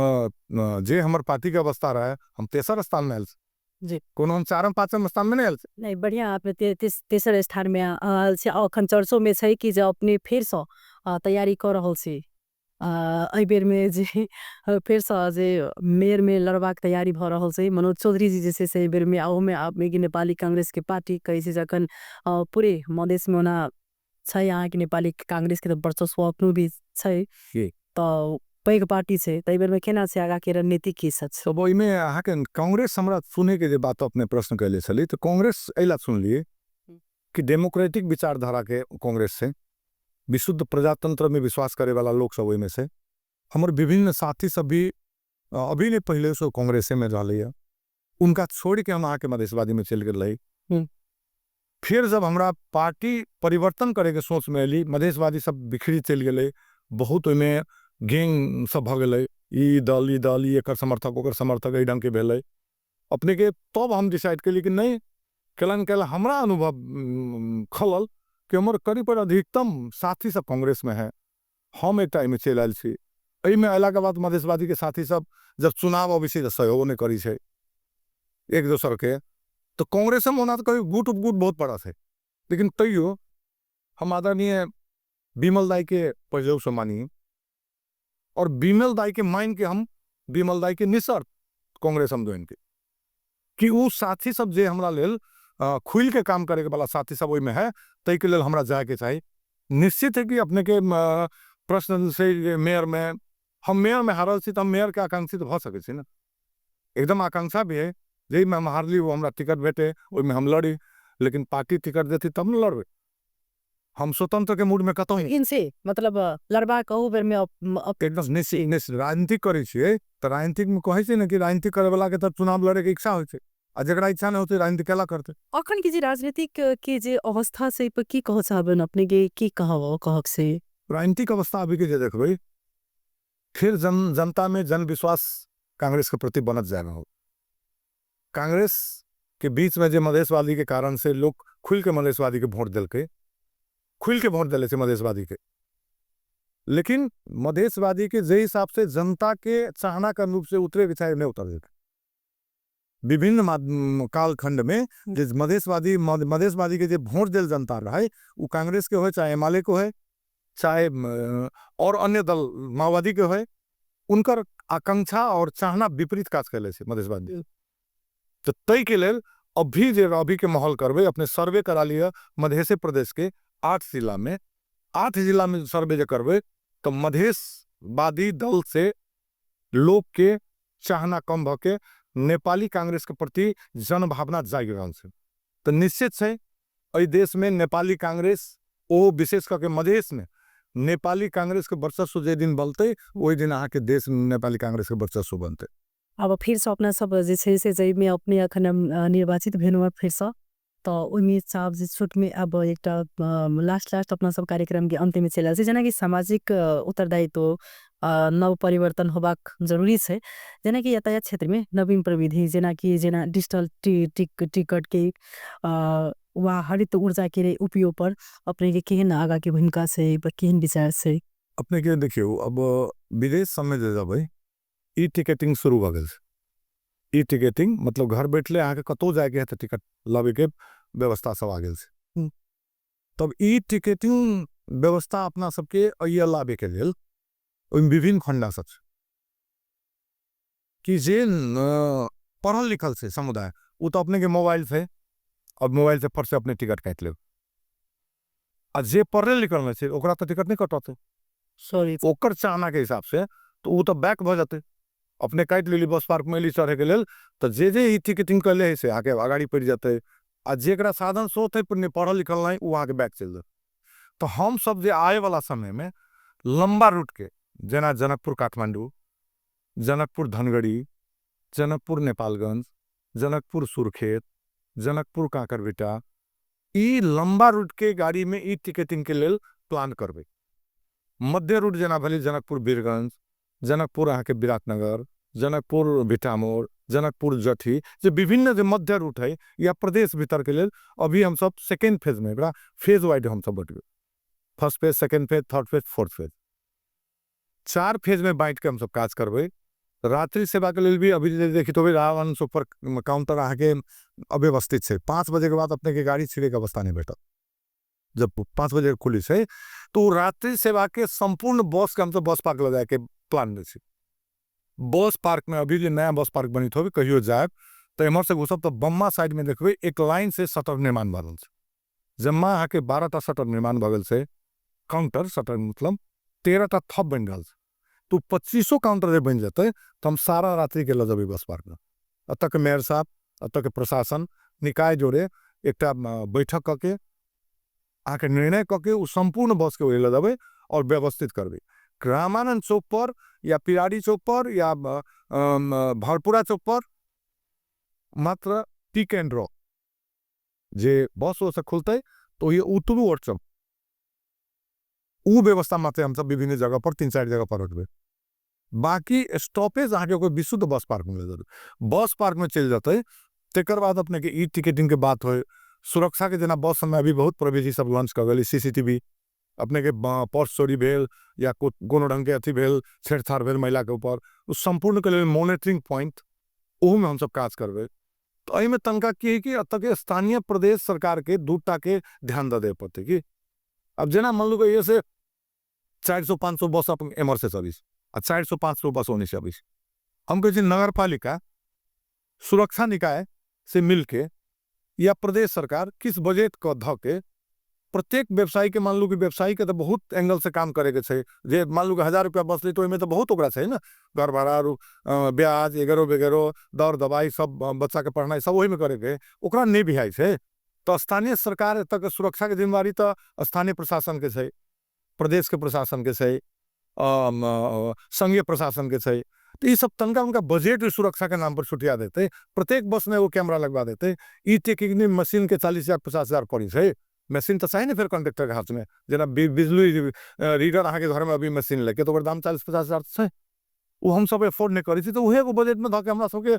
जे हमर पार्टी के अवस्था रहे, हम तेसर स्थान में आयल छी। कोनो हम चारम पाँचम स्थान में नहीं आयल छी। नहीं, बढ़िया, अपने तेसर स्थान में आयल छी। अखन चर्चो में छै कि जे अपने फेर से तैयारी कऽ रहल छी। एहि बेर में जे फेर से जे मेयर में लड़बाक तैयारी भऽ रहल छै। मनोज चौधरी जी जे छै से एहि बेर में, अहू में अपने के नेपाली कांग्रेस के पार्टी कहै छै जखन, पूरे मधेश में ओना छै अहाँके नेपाली कांग्रेस के तऽ वर्चस्व अपनो भी छै, तऽ पैघ पार्टी छै, तऽ एहि बेर में केना छै आगाँ के रणनीति की सब छै? तब ओहिमे अहाँके कांग्रेस हमरा सुनैके जे बात अपने प्रश्न कैले छली, तऽ कांग्रेस एहि ला सुनलियै कि डेमोक्रेटिक विचारधारा के कांग्रेस छै, विशुद्ध प्रजातंत्र में विश्वास करे वाला लोग सब ओहिमे छै। हमर विभिन्न साथी सब भी, अभी नहीं पहले से कांग्रेसे में रहलैया, उनका छोड़ के हम अहाँके मधेशवादी में चलि गेल रही। फिर जब हमरा पार्टी परिवर्तन करे के सोच में एली, मधेशवादी सब बिखरी चलि गेलै, बहुत ओहिमे गैंग सब भऽ गेलै, ई दल ई दल, ई एकर समर्थक ओकर समर्थक, एहि ढंग के भेलै अपने के। तब हम डिसाइड केली कि नहीं, केलन केला हमरा अनुभव, खलल कि हमर करीब पर अधिकतम साथी सब कांग्रेस में है, हम एकटा एहिमे चलि आयल छी। एहिमे अयलाके बाद मधेशवादी के साथी सब जब चुनाव अबै छै तऽ सहयोगो नहि करै छै एक दोसरके, तऽ कांग्रेसमे ओना तऽ कभी गुट उपगुट बहुत बड़ा छै, लेकिन तैयो हम आदरणीय बिमल दाई के पहिलेसँ मानी और बिमल दाई के मान के हम बिमल दाई के निःशर्त कांग्रेस हम ज्वाइन के कि उ साथी सब जे हमरा लेल, खुलि के काम करे वाला साथी सब ओहिमे है, ताहिके लेल हमरा जायके चाही। निश्चित है कि अपने के, प्रश्न छै जे मेयरमे हम मेयरमे हारल छी, तऽ हम मेयरके आकांक्षी तऽ भऽ सकै छी ने। एकदम आकांक्षा भी है, जाहिमे हम हारली ओ हमरा टिकट भेटे, ओहिमे हम लड़ी, लेकिन पार्टी टिकट देती तब ने लड़बै। हम स्वतंत्र के मूडमे कतहु लेकिन से मतलब लड़बाक अहू बेरमे एकदम निश्चित निश्चित। राजनीतिक करै छियै तऽ राजनीतिकमे कहै छै ने कि राजनीति करैवलाके तऽ चुनाव लड़ैके इच्छा होइ छै, आ जकरा इच्छा नहि होतै राजनीति केला करतै। अखन के जे राजनीतिक के जे अवस्था छै पर की कहऽ चाहबनि अपने के, की कहब कहक से? राजनीतिक अवस्था अभी के जे देखबै, फिर जनता में जन विश्वास कांग्रेस के प्रति बनत जा रहल। कांग्रेस के बीच में जे मधेशवादी के कारण से लोग खुल के मधेशवादी के वोट देलकै, खुल के वोट देले छै मधेशवादी के, लेकिन मधेशवादी के जे हिसाब से जनता के चाहना के अनुरूप से उतरे के चाहे नहीं उतर देलकै। विभिन्न कालखंड में जे मधेशवादी के जे वोट देल जनता रहे, वो कांग्रेस के होए चाहे एमाले के होए चाहे और अन्य दल माओवादी के होए, उनकर आकांक्षा और चाहना विपरीत काज कैले छै मधेशवादी। तऽ ताहि के लेल अभी जे अभी के माहौल करबै, अपने सर्वे करा लिअ मधेशे प्रदेश के 8 जिला में, 8 जिला में सर्वे जे करबै तऽ मधेशवादी दल से लोक के चाहना कम भऽ के नेपाली कांग्रेस के प्रति जनभावना जागि रहल छै। तऽ निश्चित छै एहि देश में नेपाली कांग्रेस, ओ विशेष कऽ के मधेश में नेपाली कांग्रेस के वर्चस्व जे दिन बनतै ओहि दिन अहाँके देश में नेपाली कांग्रेस के वर्चस्व बनतै। अब फिरसँ अपना सब जे छै से जाहिमे अपने अखन निर्वाचित भेलहुँ फिरसँ, तऽ ओहिमे चाहब जे छोटमे अब एकटा लास्ट लास्ट अपना सब कार्यक्रम के अंतिम चलि रहल छै, जेनाकि सामाजिक उत्तरदायित्व नव परिवर्तन होबाक जरूरी छै, जेनाकि यातायात क्षेत्रमे नवीन प्रविधि जेनाकि जेना डिजिटल टिकट के वा हरित ऊर्जा के उपयोग पर अपने के केहन आगा के भूमिका छै, पर केहन विचार छै? अपने के देखियौ, अब विदेश सबमे जे जेबै ई टिकटिंग शुरू भऽ गेल छै। ई टिकटिंग मतलब घर बैठले अहाँके कतहु जायके है तऽ टिकट लबैके व्यवस्था सब आ गेल छै। तब ई टिकटिंग व्यवस्था अपना सबके अइया लाबैके लेल ओहिमे विभिन्न खंडा सब छै कि जे पढ़ल लिखल छै समुदाय ओ तऽ अपने के मोबाइल से, अब मोबाइल से फट से अपने टिकट काटि लेब, आ जे पढ़ल लिखल नहि छै ओकरा तऽ टिकट नहि कटतै। सॉरी, ओकर चाहना के हिसाब से तऽ ओ तऽ बैक भऽ जेतै। अपने काटि लेली बस पार्क में एली चढ़े के लेल, तऽ जे जे ई टिकटिंग कैले है से आके अगाड़ी पड़ि जेतै, आ जेकरा साधन स्रोत है पर पढ़ल लिखल नहीं ओ आके बैक चलि जेतै। तऽ हम सब जे आए वाला समय में लंबा रूट के जेना जनकपुर काठमांडू, जनकपुर धनगढ़ी, जनकपुर नेपालगंज, जनकपुर सुरखेत, जनकपुर कांकरभिटा, ई लंबा रूट के गाड़ी में ई टिकटिंग के लेल प्लान करबै। मध्य रूट जेना भेलै जनकपुर बीरगंज, जनकपुर अहाँके विराटनगर, जनकपुर भिटामोड़, जनकपुर जठी, जे विभिन्न जे मध्य रूट है या प्रदेश भीतर के लेल अभी हम सब सेकेंड फेज में, एकरा फेज वाइज हम सब बटबै, first phase, second phase, third phase, fourth phase, 4 phase में बांटि के हम सब काज करबै। रात्रि सेवा के लेल भी अभी जे देखित होबै रावण सुपर काउंटर अहाँके अव्यवस्थित छै, 5 बजे के बाद अपने के गाड़ी छिड़े के अवस्था नहीं भेटत। जब 5 बजे खुली छै तो रात्रि सेवा के संपूर्ण बस के हम सब बस पार्क लऽ जायके प्लान में छी। बस पार्क में अभी जे नया बस पार्क बनित होबै, कहियो जायब तऽ एम्हर से घुसब तऽ बम्मा साइड में देखबै एक लाइन से शटर निर्माण भऽ रहल छै। जम्मा अहाँके 12टा शटर निर्माण भऽ गेल छै, काउंटर शटर मतलब 13टा थप बनि रहल छै। तो 25 काउंटर जे बनि जेतै तऽ हम सारा रात्रि के लऽ जेबै बस पार्क में। एतऽ के मेयर साहब, एतऽ के प्रशासन निकाय जोड़े एकटा बैठक कऽ के अहाँके निर्णय कऽ के ओ सम्पूर्ण बस के ओहि लऽ जेबै और व्यवस्थित करबै। रामानंद चौक पर या पिरारी चौक पर या भरपुरा चौक पर मात्र पिक एंड ड्रॉप जे बस ओसँ खुलतै तऽ ओहि उतरू और चलू, ओ व्यवस्था मात्र हमसब विभिन्न जगह पर 3-4 जगह पर रखबै। बाकी स्टॉपेज अहाँके कोई विशुद्ध बस पार्क में लऽ जेतै। बस पार्क में चलि जेतै तकर बाद अपने के ई टिकटिंग के बात होय, सुरक्षा के जेना बस सबमे अभी बहुत प्रविधि सब लॉन्च कऽ गेलै, CCTV, अपने के पर्स चोरी भेल या कोनो ढंग के अथी भेल, छेड़छाड़ भेल महिला के ऊपर, ओ सम्पूर्ण के लेल मॉनिटरिंग पॉइंट ओहूमे हमसब काज करबै। तऽ एहिमे तनका की है कि एतऽ के स्थानीय प्रदेश सरकार के 2टा के ध्यान दऽ देबऽ पड़तै कि अब जेना मान लू कि से 400-500 बस अपन एम्हर से चलै छै आ 400-500 बस ओन्ने से अबै छै। हम कहै छी नगरपालिका सुरक्षा निकाय से मिलके या प्रदेश सरकार किछु बजट कऽ धऽ के प्रत्येक व्यवसायी के मानलू कि व्यवसायी के तऽ बहुत एंगल से काम करे के छै। जे मानलू कि 1000 रुपया बचलै तऽ ओहिमे तऽ बहुत ओकरा छै ने, घर भाड़ा, ब्याज एगरो वगैरह, दर दवाई सब, बच्चा के पढ़नाइ सब ओहिमे करे के, ओकरा नहि बिहाइ छै। तऽ स्थानीय सरकार एतऽ सुरक्षा के जिम्मेवारी तऽ स्थानीय प्रशासन के छै, प्रदेश के प्रशासन के छै, संघीय प्रशासन के छै। तऽ ई सब तनिका उनका बजट सुरक्षा के नाम पर छुटिया देतै, प्रत्येक बस में एगो कैमरा लगवा देतै। ई टेकिंग मशीन के 40,000 50,000 पड़ै छै, मशीन तऽ चाही ने फेर कंडक्टर के हाथ में, जेना बिजली रीडर अहाँके घर में अभी मशीन लेके तऽ ओकर दाम 40-50 हजार छै, ओ हमसब एफोर्ड नहि करै छी। तऽ उहे एगो बजट में धऽ के हमरा सबके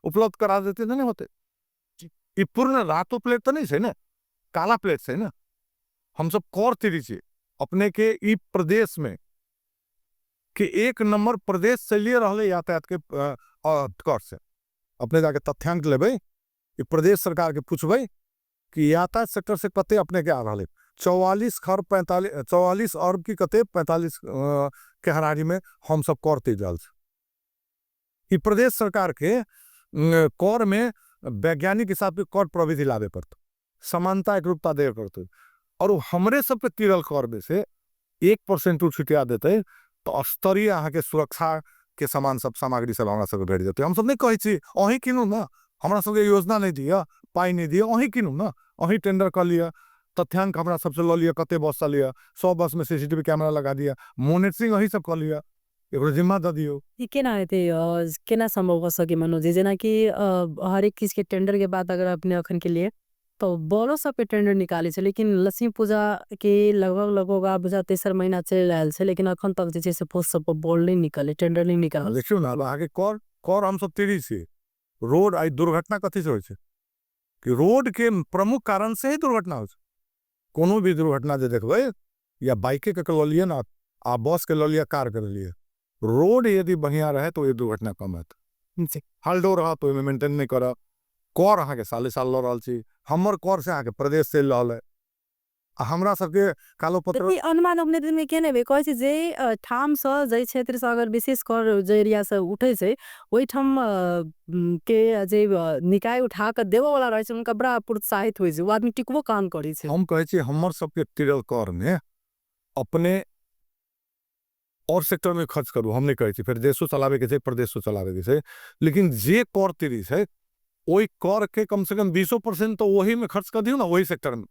उपलब्ध करा देतै तऽ नहि होतै। ई पूर्ण रातो प्लेट तऽ नहि छै ने, काला प्लेट छै ने। हमसब कर तिरै छी अपने के ई प्रदेश में कि 1 नंबर प्रदेश चलिए रहले यातायात के कर से। अपने जाके तथ्यांक लेबै, ई प्रदेश सरकार के पूछबै कि यातायात सेक्टर से कते अपने के आ रहले, 44 खरब 45, 44 अरब की कते 45 के हरारी में हमसब कर तिर रहल छी। ई प्रदेश सरकार के कर में वैज्ञानिक हिसाब के कर प्रविधि लाबे पड़तौ, समानता एकरूपता देवे पड़तौ, और हमरे सबके तिरल कर में से 1% छुटिया देते तो स्तरीय अहाँ के सुरक्षा के सामान सब सामग्री सब हमरा सबके भेट जेतै। हमसब नहि कहै छी अहीं किनू ना, हमरा सबके योजना नहि दिअ, पाइ नहि दिअ, अहीं किनू ना, अहीं टेंडर कऽ लिअ, तथ्यांक हमरा सबसे लऽ लिअ, कते बस चलिअ, 100 बस में सीसीटीवी कैमरा लगा दिअ, मोनिटरिंग अहीं सब कऽ लिअ, एकरो जिम्मा दऽ दियौ। ई केना हेतै, केना संभव भऽ सकै मनोज जी? जेनाकि हरेक चीज के टेंडर के बात अगर अपने अखन के लिए तो बड़ो सबके टेंडर निकालै छै, लेकिन लक्ष्मी पूजा के लगभग लगभग आब बुझा तेसर महीना चलि रहल छै, लेकिन अखन तक जे छै से पोस्ट सब पर बॉल नहि निकले, टेंडर नहि निकलल। देखियौ ने, अहाँके कर हमसब तिरै छी। रोड आइ दुर्घटना कथी से होइ छै कि रोड के प्रमुख कारण से ही दुर्घटना होइ छै। कोनो भी दुर्घटना जे देखबै, या बाइके के लऽ लिअ ने, आ बस के लऽ लिअ, कार के लऽ लिअ, रोड यदि बढ़िया रहे तो ये दुर्घटना कम हेतै। हाल्डो रहत ओहिमे मेंटेन नहि करब। कर अहाँके साले साल लऽ रहल छी, हमर कर से अहाँके प्रदेश चलि रहल है, आ हमरा सबके कालो पत्र ई अनुमान अपने दिन में केने बे कहै छै जे ठाम से जै क्षेत्र से अगर विशेष कर जे एरिया से उठै छै ओहि ठाम के जे निकाय उठा के देबो वाला रहै छै उनका बड़ा प्रोत्साहित होइ छै, ओ आदमी टिकबो काम करै छै। हम कहै छी हमर सबके तिरल कर में अपने और सेक्टर में खर्च करू, हम नहीं कहै छी, फेर देशो चलाबे के छै, प्रदेशो चलाबे के छै, लेकिन जे कर तिरी छै ओहि कर के कम से कम 20% तो वही में खर्च कर दियौ ना, वही सेक्टर में,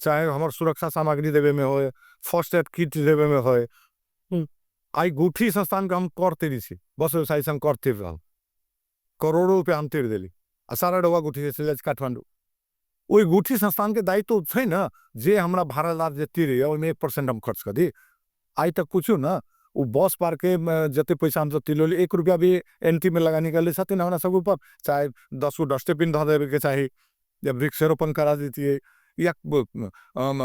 चाहे हमर सुरक्षा सामग्री देवे में होए, फर्स्ट एड किट देवे में होए। आई गुठी संस्थान के हम कर तिरी छी, बस व्यवसायी से हम कर तिर रहल, करोड़ों रुपया हम तिर देली, आ सारा डोबा गुठी से चलि जाइ छै काठमांडू। ओहि गुठी संस्थान के दायित्व छै ने जे हमरा भाड़ादार जे तिरैया ओहिमे 1% हम खर्च कर दी। आइ तक पूछू ना, ओ बस पार्क के जते पैसा हमसब तिरलियै, 1 रुपया भी एंट्री में लगा निकालले छथिन हमरा सब ऊपर, चाहे 10 गो डस्टबिन धऽ देवे के चाही, या वृक्षारोपण करा देतियै, या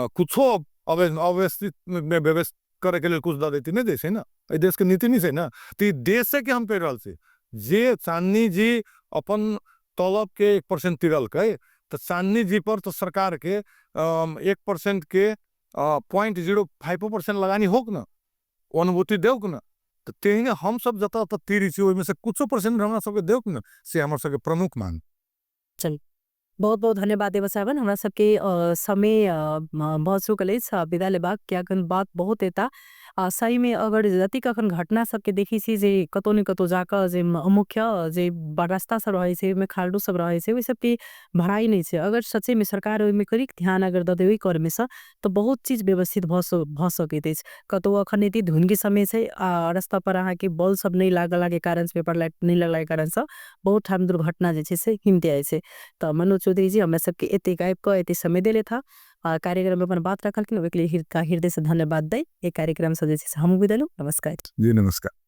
कुछो अव्यवस्थित में व्यवस्थित करे के लेल कुछ दऽ देतियै, नहि दै छै ने, एहि देश के नीति नहि छै ने। तऽ ई देशे के हम कहि रहल छी, जे चांदनी जी अपन तलब के 1% तिरलकै, तऽ चांदनी जी पर तऽ सरकार के 1% के 0.05% लगानी होक ने, अनुभूति देउक ने। तऽ तेहने हमसब जतऽ तक तिरै छी ओहिमे से कुछो परसेंट हमरा सबके देउक ने, से हमर सबके प्रमुख मांग। चल, बहुत बहुत धन्यवाद देव साहबन, हमरा सबके समय भऽ चुकल अछि विदा लेबाक, कियाकि बात बहुत एता। सही में अगर जतेक अखन घटना सबके देखै छी जे कतौ ने कतौ जाकऽ जे मुख्य जे रास्ता सब रहै छै, ओहिमे खाल्डो सब रहै छै, ओहि सबके भराई नहि छै। अगर सच्चे में सरकार ओहिमे करीक ध्यान अगर दऽ देबै कर में सँ, तऽ बहुत चीज व्यवस्थित भऽ सकैत अछि। कतौ अखन एते धुन के समय छै, आ रास्ता पर अहाँके बॉल सब नहि लागला के कारण से, पेपर लाइट नहि लगला के कारण से बहुत ठाम दुर्घटना जे छै से हिमते जाइ छै। तऽ मनोज चौधरी जी हमरा सबके एते गायब कऽ एते समय देले था, कार्यक्रम में अपन बात रखलखिन, ओहिके लिए हृदय से धन्यवाद दै। ये कार्यक्रम से जे छै से हमहूँ विदा लेब। नमस्कार। जी नमस्कार।